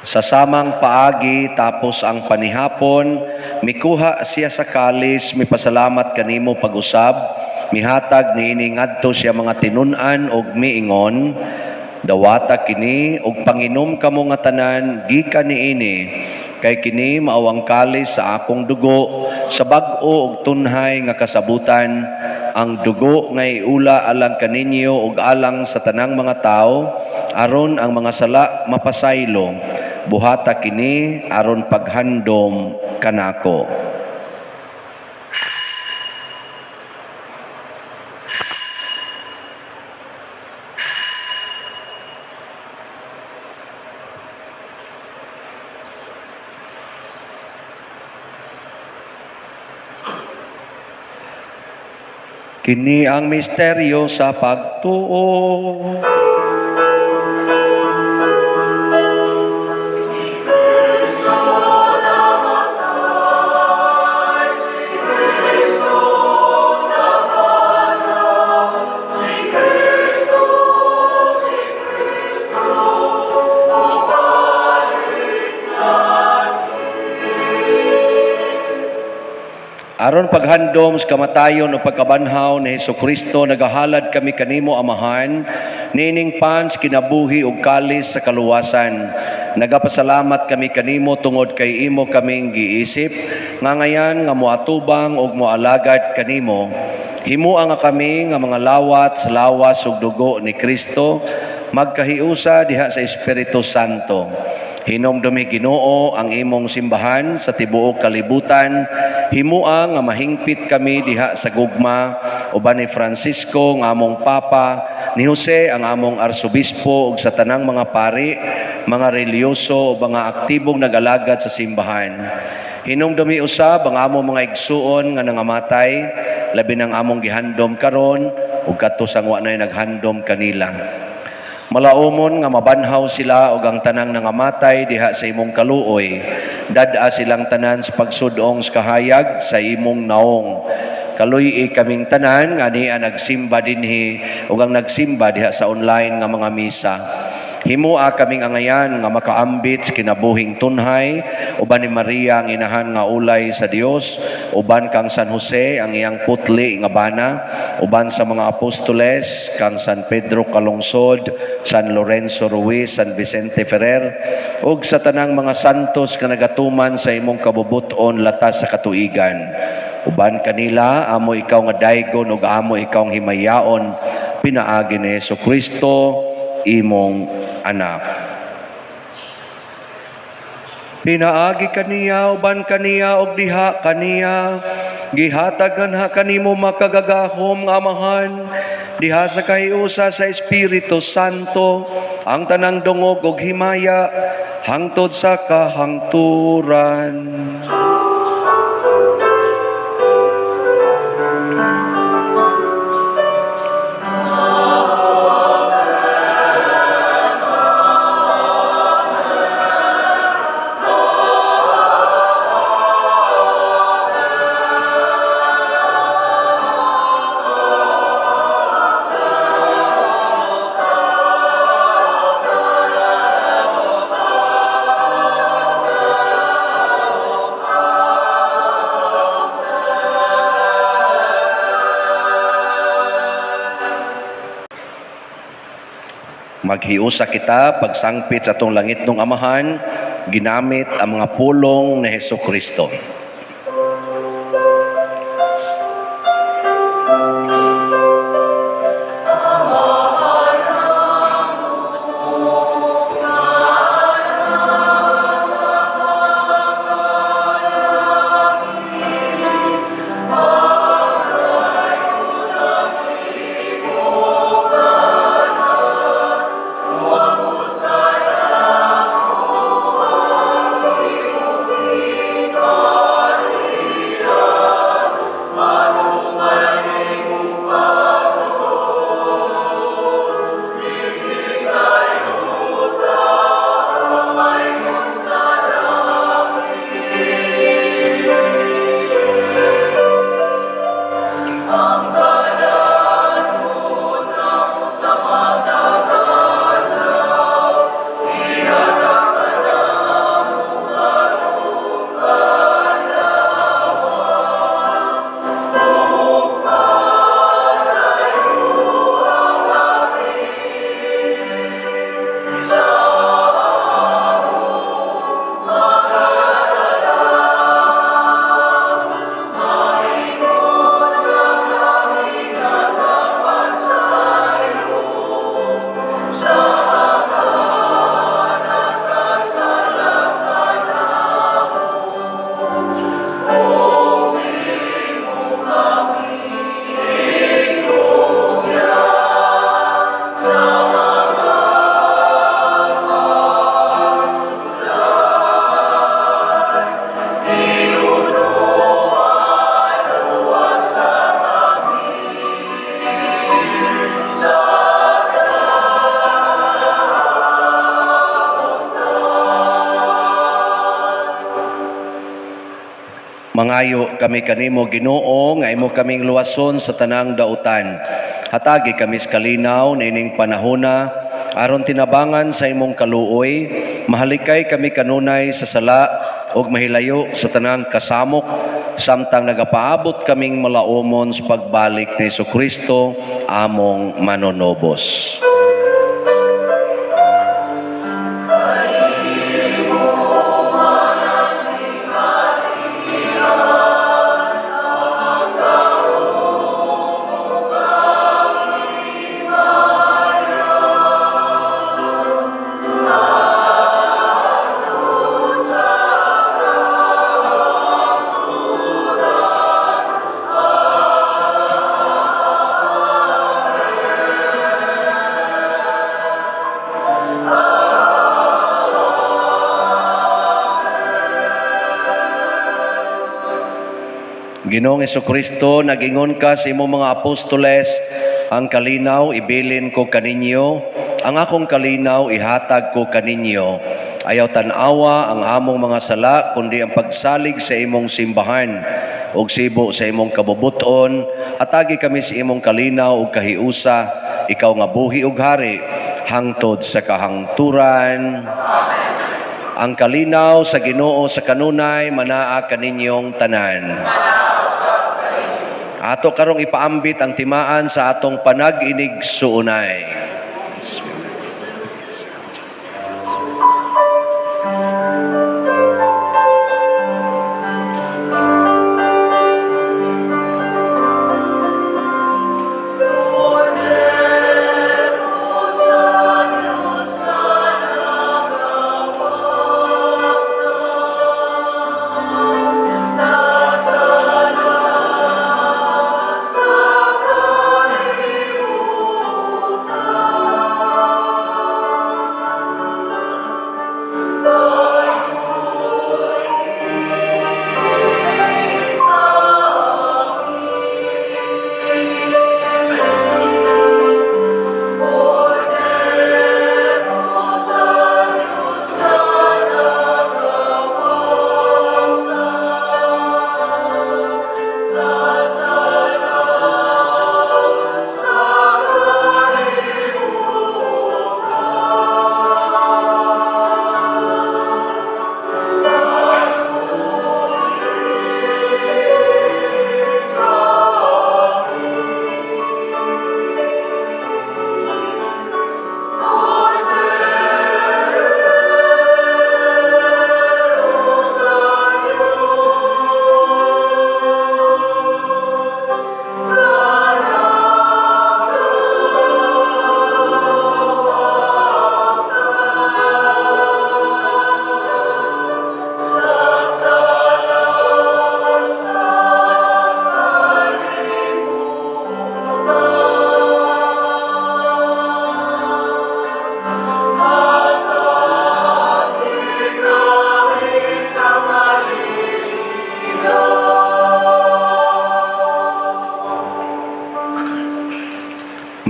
Sa samang paagi tapos ang panihapon, mikuha siya sa kalis, mipasalamat kanimo pag-usab, mihatag niini ngadto siya mga tinun-an og miingon, dawata kini og panginom kamo nga tanan gikan niini, kay kini mao ang kalis sa akong dugo sa bag-o og tunhay nga kasabutan, ang dugo nga iula alang kaninyo ug alang sa tanang mga tawo, aron ang mga sala mapasaylo. Buhata kini aron paghandom kanako. Kini ang misteryo sa pagtuo. Aron paghandom sa kamatayon o pagkabanhaw ni Hesukristo, nagahalad kami kanimo, Amahan, niining pans kinabuhi ug kalis sa kaluwasan. Nagapasalamat kami kanimo tungod kay imo kaming giisip, nga ngayan nga moatubang ug moalagad kanimo. Himua nga kami nga mga lawat sa lawas ug dugo ni Kristo, magkahiusa diha sa Espiritu Santo. Hinomdumi, Ginoo, ang imong simbahan sa tibuok kalibutan. Himua nga mahingpit kami diha sa gugma uban ni Francisco nga among Papa, ni Jose ang among arsobispo ug sa tanang mga pari, mga relihiyoso ug mga aktibong nag-alagad sa simbahan. Hinumdumi usab ang among mga igsuon nga nangamatay, labi nang among gihandom karon ug kadto sang wa nay naghandom kanila. Malaumon nga mabanhaw sila og ang tanang nangamatay diha sa imong kaluoy. Dad-a silang tanan sa pagsudong sa kahayag sa imong naong. Kaluy-i kaming tanan nga ania nagsimba dinhi ug ang nagsimba diha sa online nga mga misa. Himua kaming angayan nga makaambit sa kinabuhing tunhay uban ni Maria ang inahan nga ulay sa Dios, uban kang San Jose ang iyang putli nga bana, uban sa mga apostoles kang San Pedro Calungsod, San Lorenzo Ruiz, San Vicente Ferrer, ug sa tanang mga santos nga nagatuman sa imong kabubut-on latas sa katuigan. Uban kanila amo ikaw nga daygon ug amo ikaw ang himayaon pinaagi ni Hesukristo imong anak. Pinaagi kaniya, uban kaniya, og diha kaniya, gihatag ha kanimo makagagahom nga Amahan, diha sa kahiusa sa Espiritu Santo, ang tanang dungog ug himaya, hangtod sa kahangturan. Maghiusa kita pagsangpit sa atong langitnong Amahan, ginamit ang mga pulong ni Hesukristo. Mangayo kami kanimo, Ginoo, nga imo kaming luwason sa tanang dautan. Hatagi kami sa kalinaw niining panahona aron tinabangan sa imong kaluoy, mahalikay kami kanunay sa sala ug mahilayo sa tanang kasamok samtang nagapaabot kaming malaumon sa pagbalik ni Hesukristo among manonobos. Ginoong Hesukristo, nagingon ka sa imong mga apostoles, ang kalinaw ibilin ko kaninyo, ang akong kalinaw ihatag ko kaninyo. Ayaw tan-awa ang among mga sala, kundi ang pagsalig sa imong simbahan ug sibo sa imong kabubuton. Hatagi kami sa imong kalinaw ug kahiusa, ikaw nga buhi ug hari hangtod sa kahangturan. Amen. Ang kalinaw sa Ginoo sa kanunay manaa kaninyong tanan. Ato karong ipaambit ang timaan sa atong panag-inig suunay.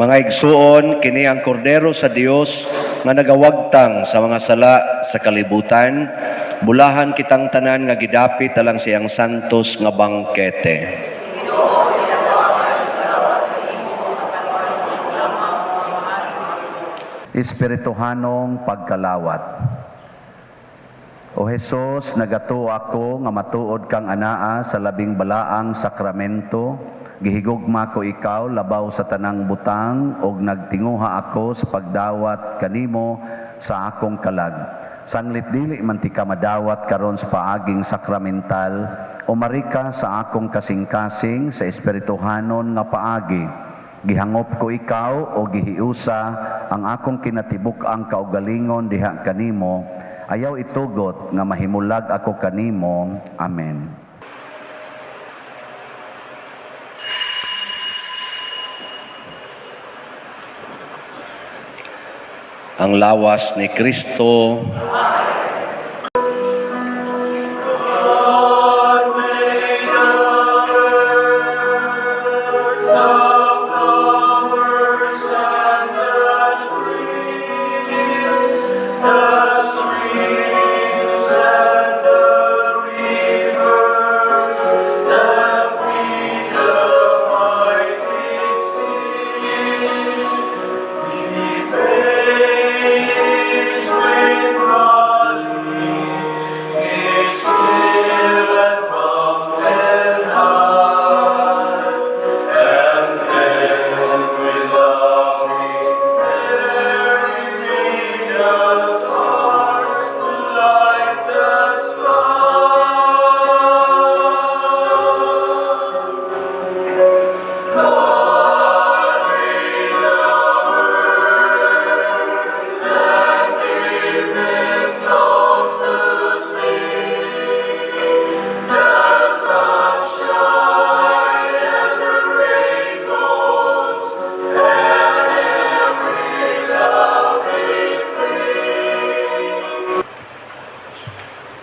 Mga igsuon, kini ang kordero sa Dios nga nagawagtang sa mga sala sa kalibutan. Bulahan kitang tanan nga gidapit alang siyang santos nga bangkete. Espirituhanong pagkalawat. O Hesus, nagatuo ako nga matuod kang anaa sa labing balaang sakramento. Gihigugma ko ikaw labaw sa tanang butang og nagtinguha ako sa pagdawat kanimo sa akong kalag. Sanglit dili man ti ka madawat karon sa paaging sakramental, umarika sa akong kasing-kasing sa espirituhanon nga paagi. Gihangop ko ikaw o gihiusa ang akong kinatibuk-ang kaugalingon diha kanimo. Ayaw itugot nga mahimulag ako kanimo. Amen. Ang lawas ni Kristo.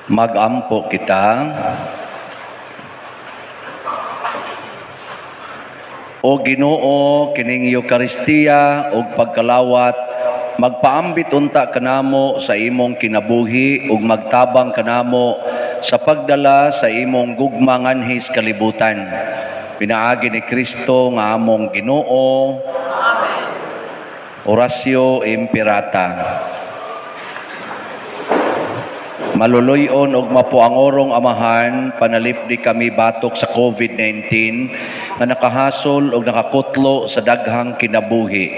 Magampo kita. O Ginoo, kining Eukaristiya ug pagkalawat magpaambit unta kanamo sa imong kinabuhi ug magtabang kanamo sa pagdala sa imong gugma nganhis kalibutan. Pinaagi ni Kristo nga among Ginoo. Amen. Oratio Imperata. Maluluyon og mapuangorong Amahan, panalipdi kami batok sa COVID-19 nga nakahasol og nakakutlo sa daghang kinabuhi.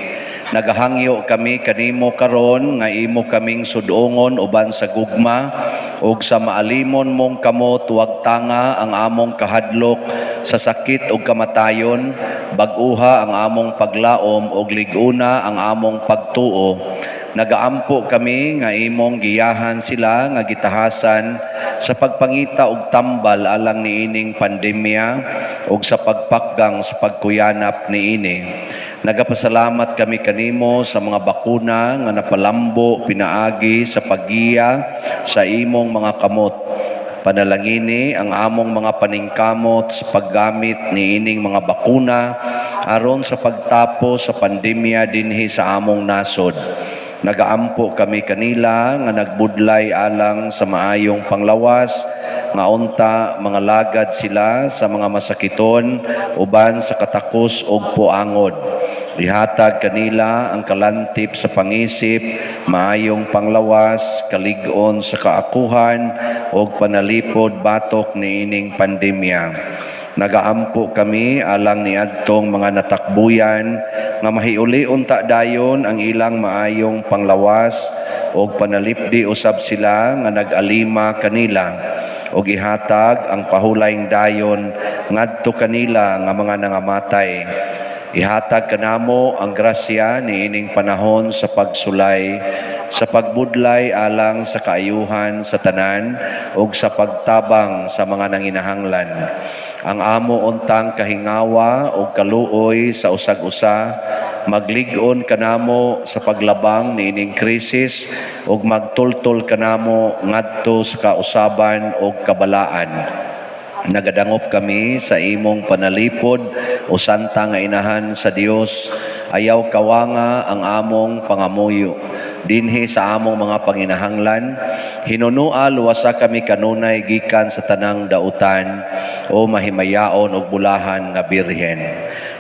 Nagahangyo kami kanimo karon nga imo kaming sudongon uban sa gugma ug sa maalimon mong kamot, wagtanga ang among kahadlok sa sakit ug kamatayon, bag-uha ang among paglaom ug lig-una ang among pagtuo. Nagaampo kami nga imong giyahan sila nga gitahasan sa pagpangita og tambal alang niining pandemya ug sa pagpakgang sa pagkuyanap niini. Nagapasalamat kami kanimo sa mga bakuna nga napalambo pinaagi sa paggiya sa imong mga kamot. Panalangini ang among mga paningkamot sa paggamit niining mga bakuna aron sa pagtapos sa pandemya dinhi sa among nasod. Nagaampo kami kanila nga nagbudlay alang sa maayong panglawas, nga unta mga lagad sila sa mga masakiton uban sa katakos og puangod. Ihatag kanila ang kalantip sa pangisip, maayong panglawas, kalig-on sa kaakuhan ug panalipod batok niining pandemya. Nagaampo kami alang niadtong mga natakbuyan nga mahiuli unta dayon ang ilang maayong panglawas ug panalipdi usab sila nga nag-alima kanila ug ihatag ang pahulayng dayon ngadto kanila nga mga nangamatay. Ihatag kanamo ang grasya niining panahon sa pagsulay, sa pagbudlay alang sa kaayuhan sa tanan ug sa pagtabang sa mga nanginahanglan. Ang amo untang kahingawa ug kaluoy sa usag-usa maglig-on kanamo sa paglabang niining krisis ug magtultol kanamo ngadto sa kausaban ug kabalaan. Nagadangop kami sa imong panalipod o santa nga inahan sa Dios. Ayaw kawanga ang among pangamuyo dinhi sa among mga panginahanglan. Hinunua luwasa kami kanunay gikan sa tanang dautan, o mahimayaon og bulahan nga Birhen.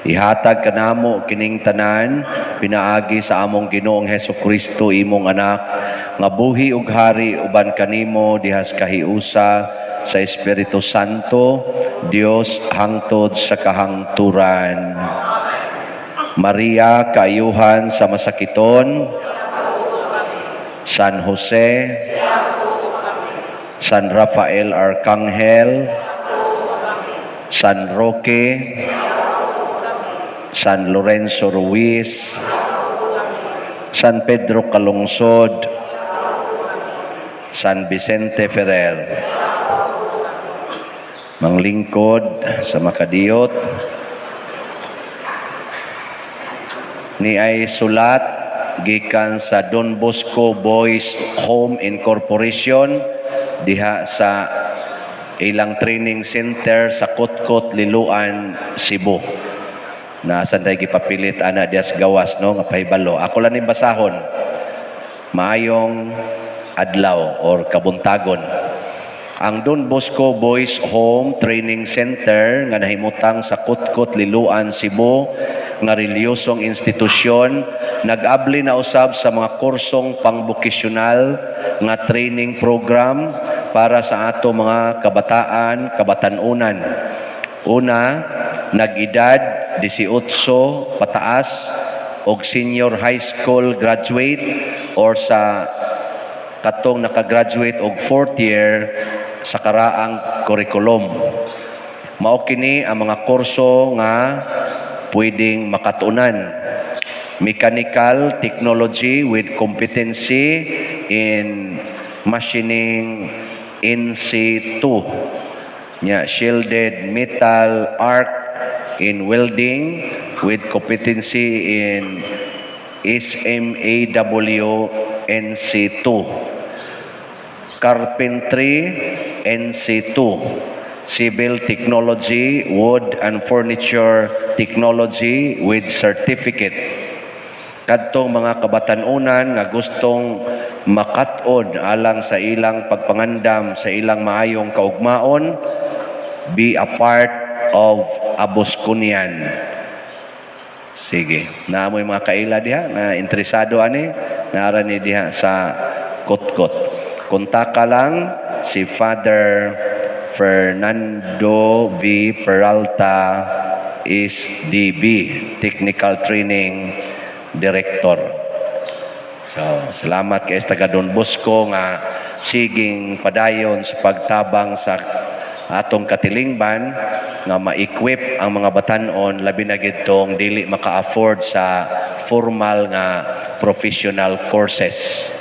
Ihatag kanamo kining tanan pinaagi sa among Ginoong Hesus Kristo, imong anak, nga buhi ug hari uban kanimo dihas kahiusa sa Espiritu Santo, Dios, hangtod sa kahangturan. Maria, kaayuhan sa masakiton, San Jose, San Rafael Arcangel, San Roque, San Lorenzo Ruiz, San Pedro Calungsod, San Vicente Ferrer. Manglingkod sa makadiyot ni ay sulat gikan sa Don Bosco Boys Home Incorporation diha sa ilang training center sa Kotkot, Liloan, Cebu. Na sanday gipapilit ana dias gawas, no, nga pahibalo. Ako lang ni basahon. Maayong adlaw or kabuntagon. Ang Don Bosco Boys Home Training Center nga nahimutang sa Kotkot, Liloan, Cebu, nga reliyosong institusyon, nag-abli na usab sa mga kursong pangbokasyonal nga training program para sa ato mga kabataan, kabatanunan. Una, nag-edad 18 pataas og senior high school graduate or sa katong nakagraduate og fourth year sa karaang kurikulum. Mao kini ang mga kurso nga pwedeng makatunan: Mechanical technology with competency in machining NC2. Nya, shielded metal arc in welding with competency in SMAW NC2. Carpentry NC2, Civil Technology, Wood and Furniture Technology with certificate. Kadtong mga kabatanunan nga gustong makat-on alang sa ilang pagpangandam sa ilang maayong kaugmaon, be a part of a Bosconian. Sige, naamoy mga kaila diha nga interesado ani, naara ni diha sa Kotkot. Kontaka lang si Father Fernando V. Peralta SDB, Technical Training Director. So, salamat kay taga Don Bosco nga siging padayon sa pagtabang sa atong katilingban nga ma-equip ang mga batanon, labi na gidtong dili maka-afford sa formal nga professional courses.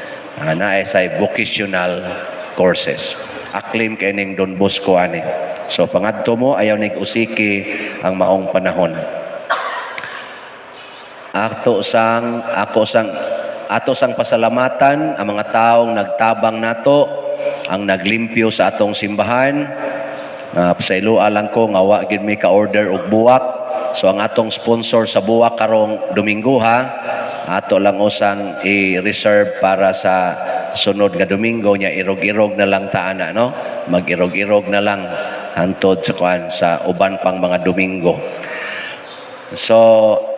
Naay say vocational courses. Aklim kay ning Don Bosco ani. So pangadto mo, ayaw nig usiki ang maong panahon. Ato sang ako sang ato sang pasalamatan ang mga taong nagtabang nato, ang naglimpyo sa atong simbahan. Pasayloa lang ko nga wa gid mi ka-order og buwak. So ang atong sponsor sa buwak karong Domingo ha, ato lang usang i-reserve para sa sunod nga Domingo nya, irog-irog na lang ta ana, no? Mag-irog-irog na lang hantod sa kuan, sa uban pang mga Domingo. So,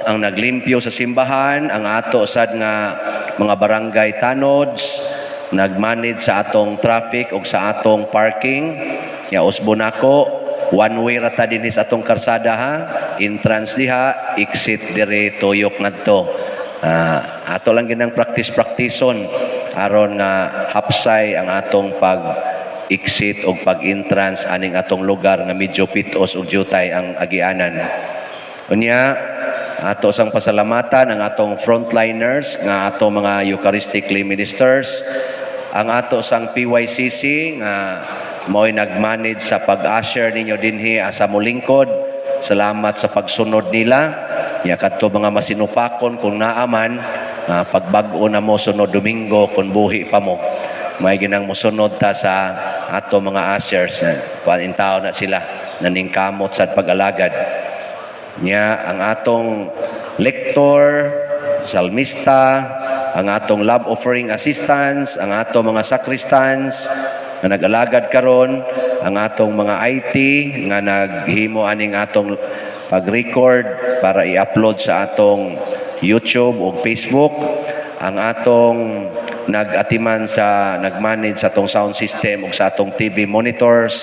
ang naglimpyo sa simbahan, ang ato sad nga mga barangay tanods, nagmanage sa atong traffic ug sa atong parking. Ya usbo nako, one way ra ta dinhi sa atong karsada ha. Entrance diha, exit dire tuyok ngadto. Ato lang ginang practice-practiceon aron nga hapsay ang atong pag exit og pag-entrance aning atong lugar nga medyo pitos ug jutay ang agianan. Unya, ato sang pasalamatan ang atong frontliners nga ato mga Eucharistic lay ministers, ang ato sang PYCC nga mao'y nag-manage sa pag-usher ninyo dinhi asa molingkod. Salamat sa pagsunod nila. Ya kadto mga masinupakon kung naaman, pagbag-o na mo sunod Domingo kung buhi pa mo. May ginang mosunod ta sa ato mga ushers. Kuan intaw na sila naningkamot sa pag-alagad. Nya ang atong lector, salmista, ang atong love offering assistants, ang atong mga sacristans nga nag-alagad karon, ang atong mga IT nga naghimo aning atong pag-record para i-upload sa atong YouTube o Facebook, ang atong nag-atiman sa nag-manage sa atong sound system ug sa atong TV monitors,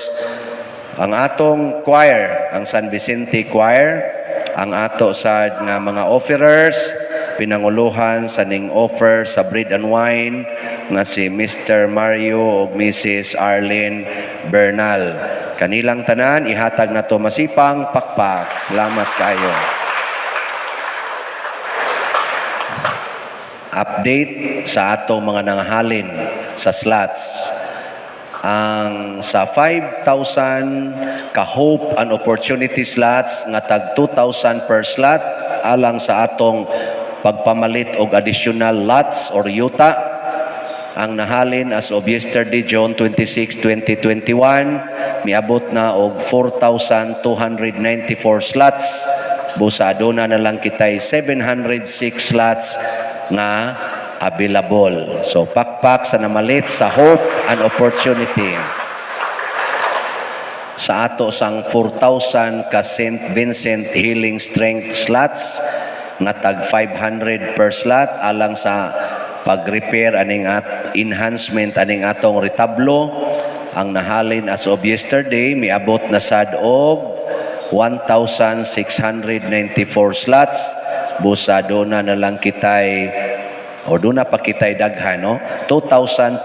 ang atong choir, ang San Vicente Choir, ang ato sa nga mga offerers, pinanguluhan sa ning offer sa bread and wine nga si Mr. Mario ug Mrs. Arlene Bernal. Kanilang tanan ihatag nato masipang pakpak. Salamat kayo. Update sa atong mga nanghalin sa slots. Ang sa 5,000 ka hope and opportunity slots nga tag 2,000 per slot alang sa atong pagpamalit og additional lots or yuta, ang nahalin as of yesterday, June 26, 2021, miabot na og 4,294 slots. Busa aduna na lang kitay 706 slots nga available. So pakpak sa namalit sa hope and opportunity. Sa ato sang 4,000 ka St. Vincent Healing Strength slots nga tag 500 per slot alang sa pag-repair aning at enhancement aning atong retablo, ang nahalin as of yesterday miabot na sad og 1,694 slots. Busa duna na lang kitay o duna pa kitay daghan, no, 2,306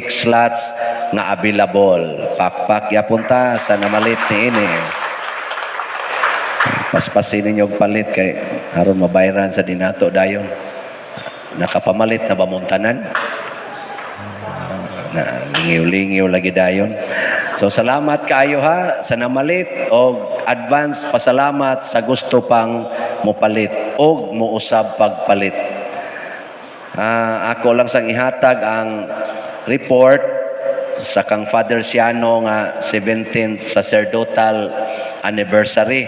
slots nga available. Pakpak yapon ta sa namalit niini. Paspasin ninyo og palit kay aron mabayran sa dinato dayon. Nakapamalit na ba mong tanan? Na lingiw-lingiw lagi dayon. So salamat kaayo ha sa namalit og advance pasalamat sa gusto pang mopalit og mousab pagpalit. Ako lang sang ihatag ang report sa kang Father Siano nga 17th sacerdotal anniversary.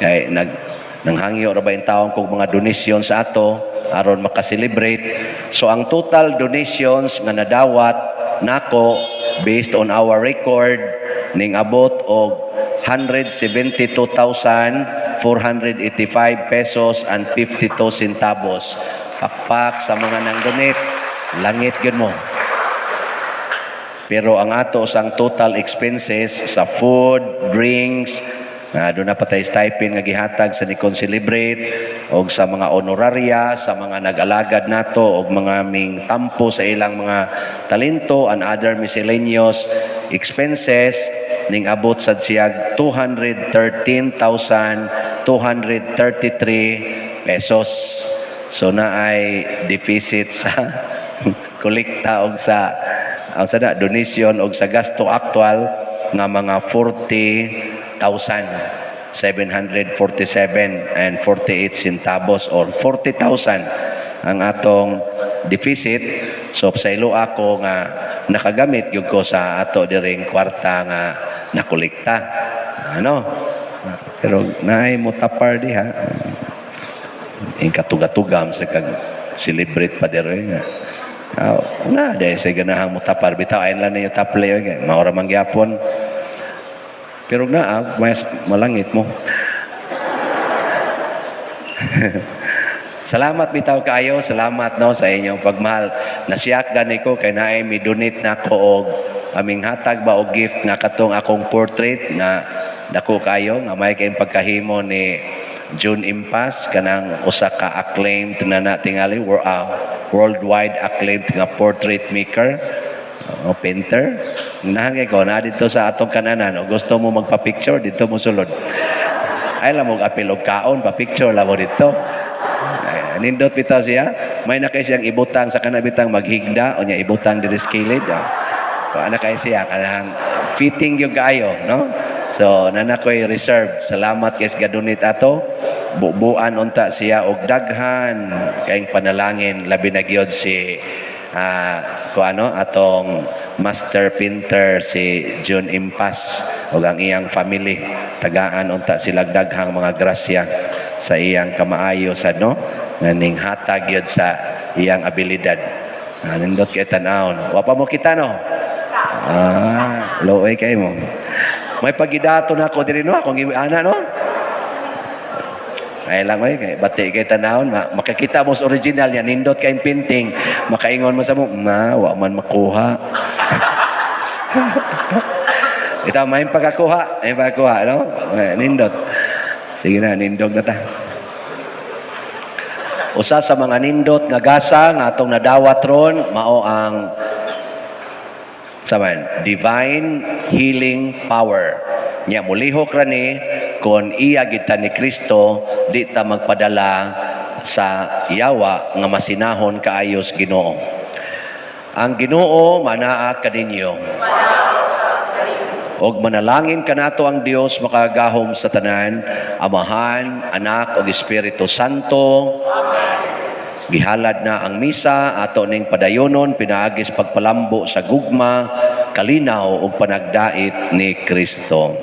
Kay nanghangyo ra ba yung taong kog mga donasyon sa ato aron makaselebrate. So ang total donations nga nadawat nako based on our record ning abot og 172,485 pesos and 52 centavos. Pakpak sa mga nang donate. Langit gyud mo. Pero ang ato sang total expenses sa food, drinks, doon na patay stipend nga gihatag sa ni celebrate og sa mga honoraria, sa mga nag-alagad nato og mga ming tampo sa ilang mga talento and other miscellaneous expenses ning abot sad siyag 213,233 pesos. So na ay deficit sa kolekta og sa ang sa na, donation og sa gasto actual nga mga 40,747 and 48 centavos or 40,000 ang atong deficit. So sa ilo ako nga nakagamit gyud ko sa ato diring kwarta nga nakolekta. Ano? Pero naay mo tapar diha. Ing katugatugam sa kag celebrate pa diri nga. Ah, na dahil sa ganahang mo tapar bitaw ayon lang ninyo taple oy kay maora man gyapon. Pero na mas malangit mo. Salamat bitaw kaayo, salamat no sa inyong pagmahal. Nasiyak gani ko kay naay mi donate nako og aming hatag ba og gift nga katong akong portrait nga dako kaayo nga may kayong pagkahimo ni June Impas, kanang usa ka acclaimed na na tingali worldwide acclaimed nga portrait maker o painter. Nahan kay ko na dito sa atong kananan o gusto mo magpa-picture dito mo sulod. Ay lang mo apil og kaon pa picture lang mo dito. Ay, nindot bitaw siya. May na kay siyang ibutang sa kanabitang maghigda o niya ibutang diri sa kilid. Ah. Ana kay siya kanang fitting yung kaayo, no? So nana ko'y reserve. Salamat kay gadonate ato. Bubuan unta siya og daghan kayong panalangin, labi na gyud si ko ano atong master painter si June Impas ug ang iyang family. Tagaan unta sila daghang mga grasya sa iyang kamaayo sa no nga ning hatag gyud sa iyang abilidad. Nindot kay tan-awon. Wa pa mo kita no? Looy kay mo. May pagidato na ako diri no, akong ana no. Ay lang oy, kay bati kay tanawon, makakita mo sa original niya, nindot kay painting, makaingon mo sa mo, ma, wa man makuha. Ito, may pagkakuha, no? Ay, nindot. Sige na, nindog na ta. Usa sa mga nindot nga gasa nga atong nadawat ron, mao ang saman, divine healing power. Nya mulihok ra ni kon iya gid ta ni Kristo, di ta magpadala sa yawa nga masinahon kaayos Ginoo. Ang Ginoo manaa kaninyo. Og manalangin kanato ang Dios makagahom sa tanan, Amahan, Anak ug Espiritu Santo. Gihalad na ang misa ato ning padayonon pinaagis pagpalambo sa gugma, kalinaw ug panagdait ni Kristo.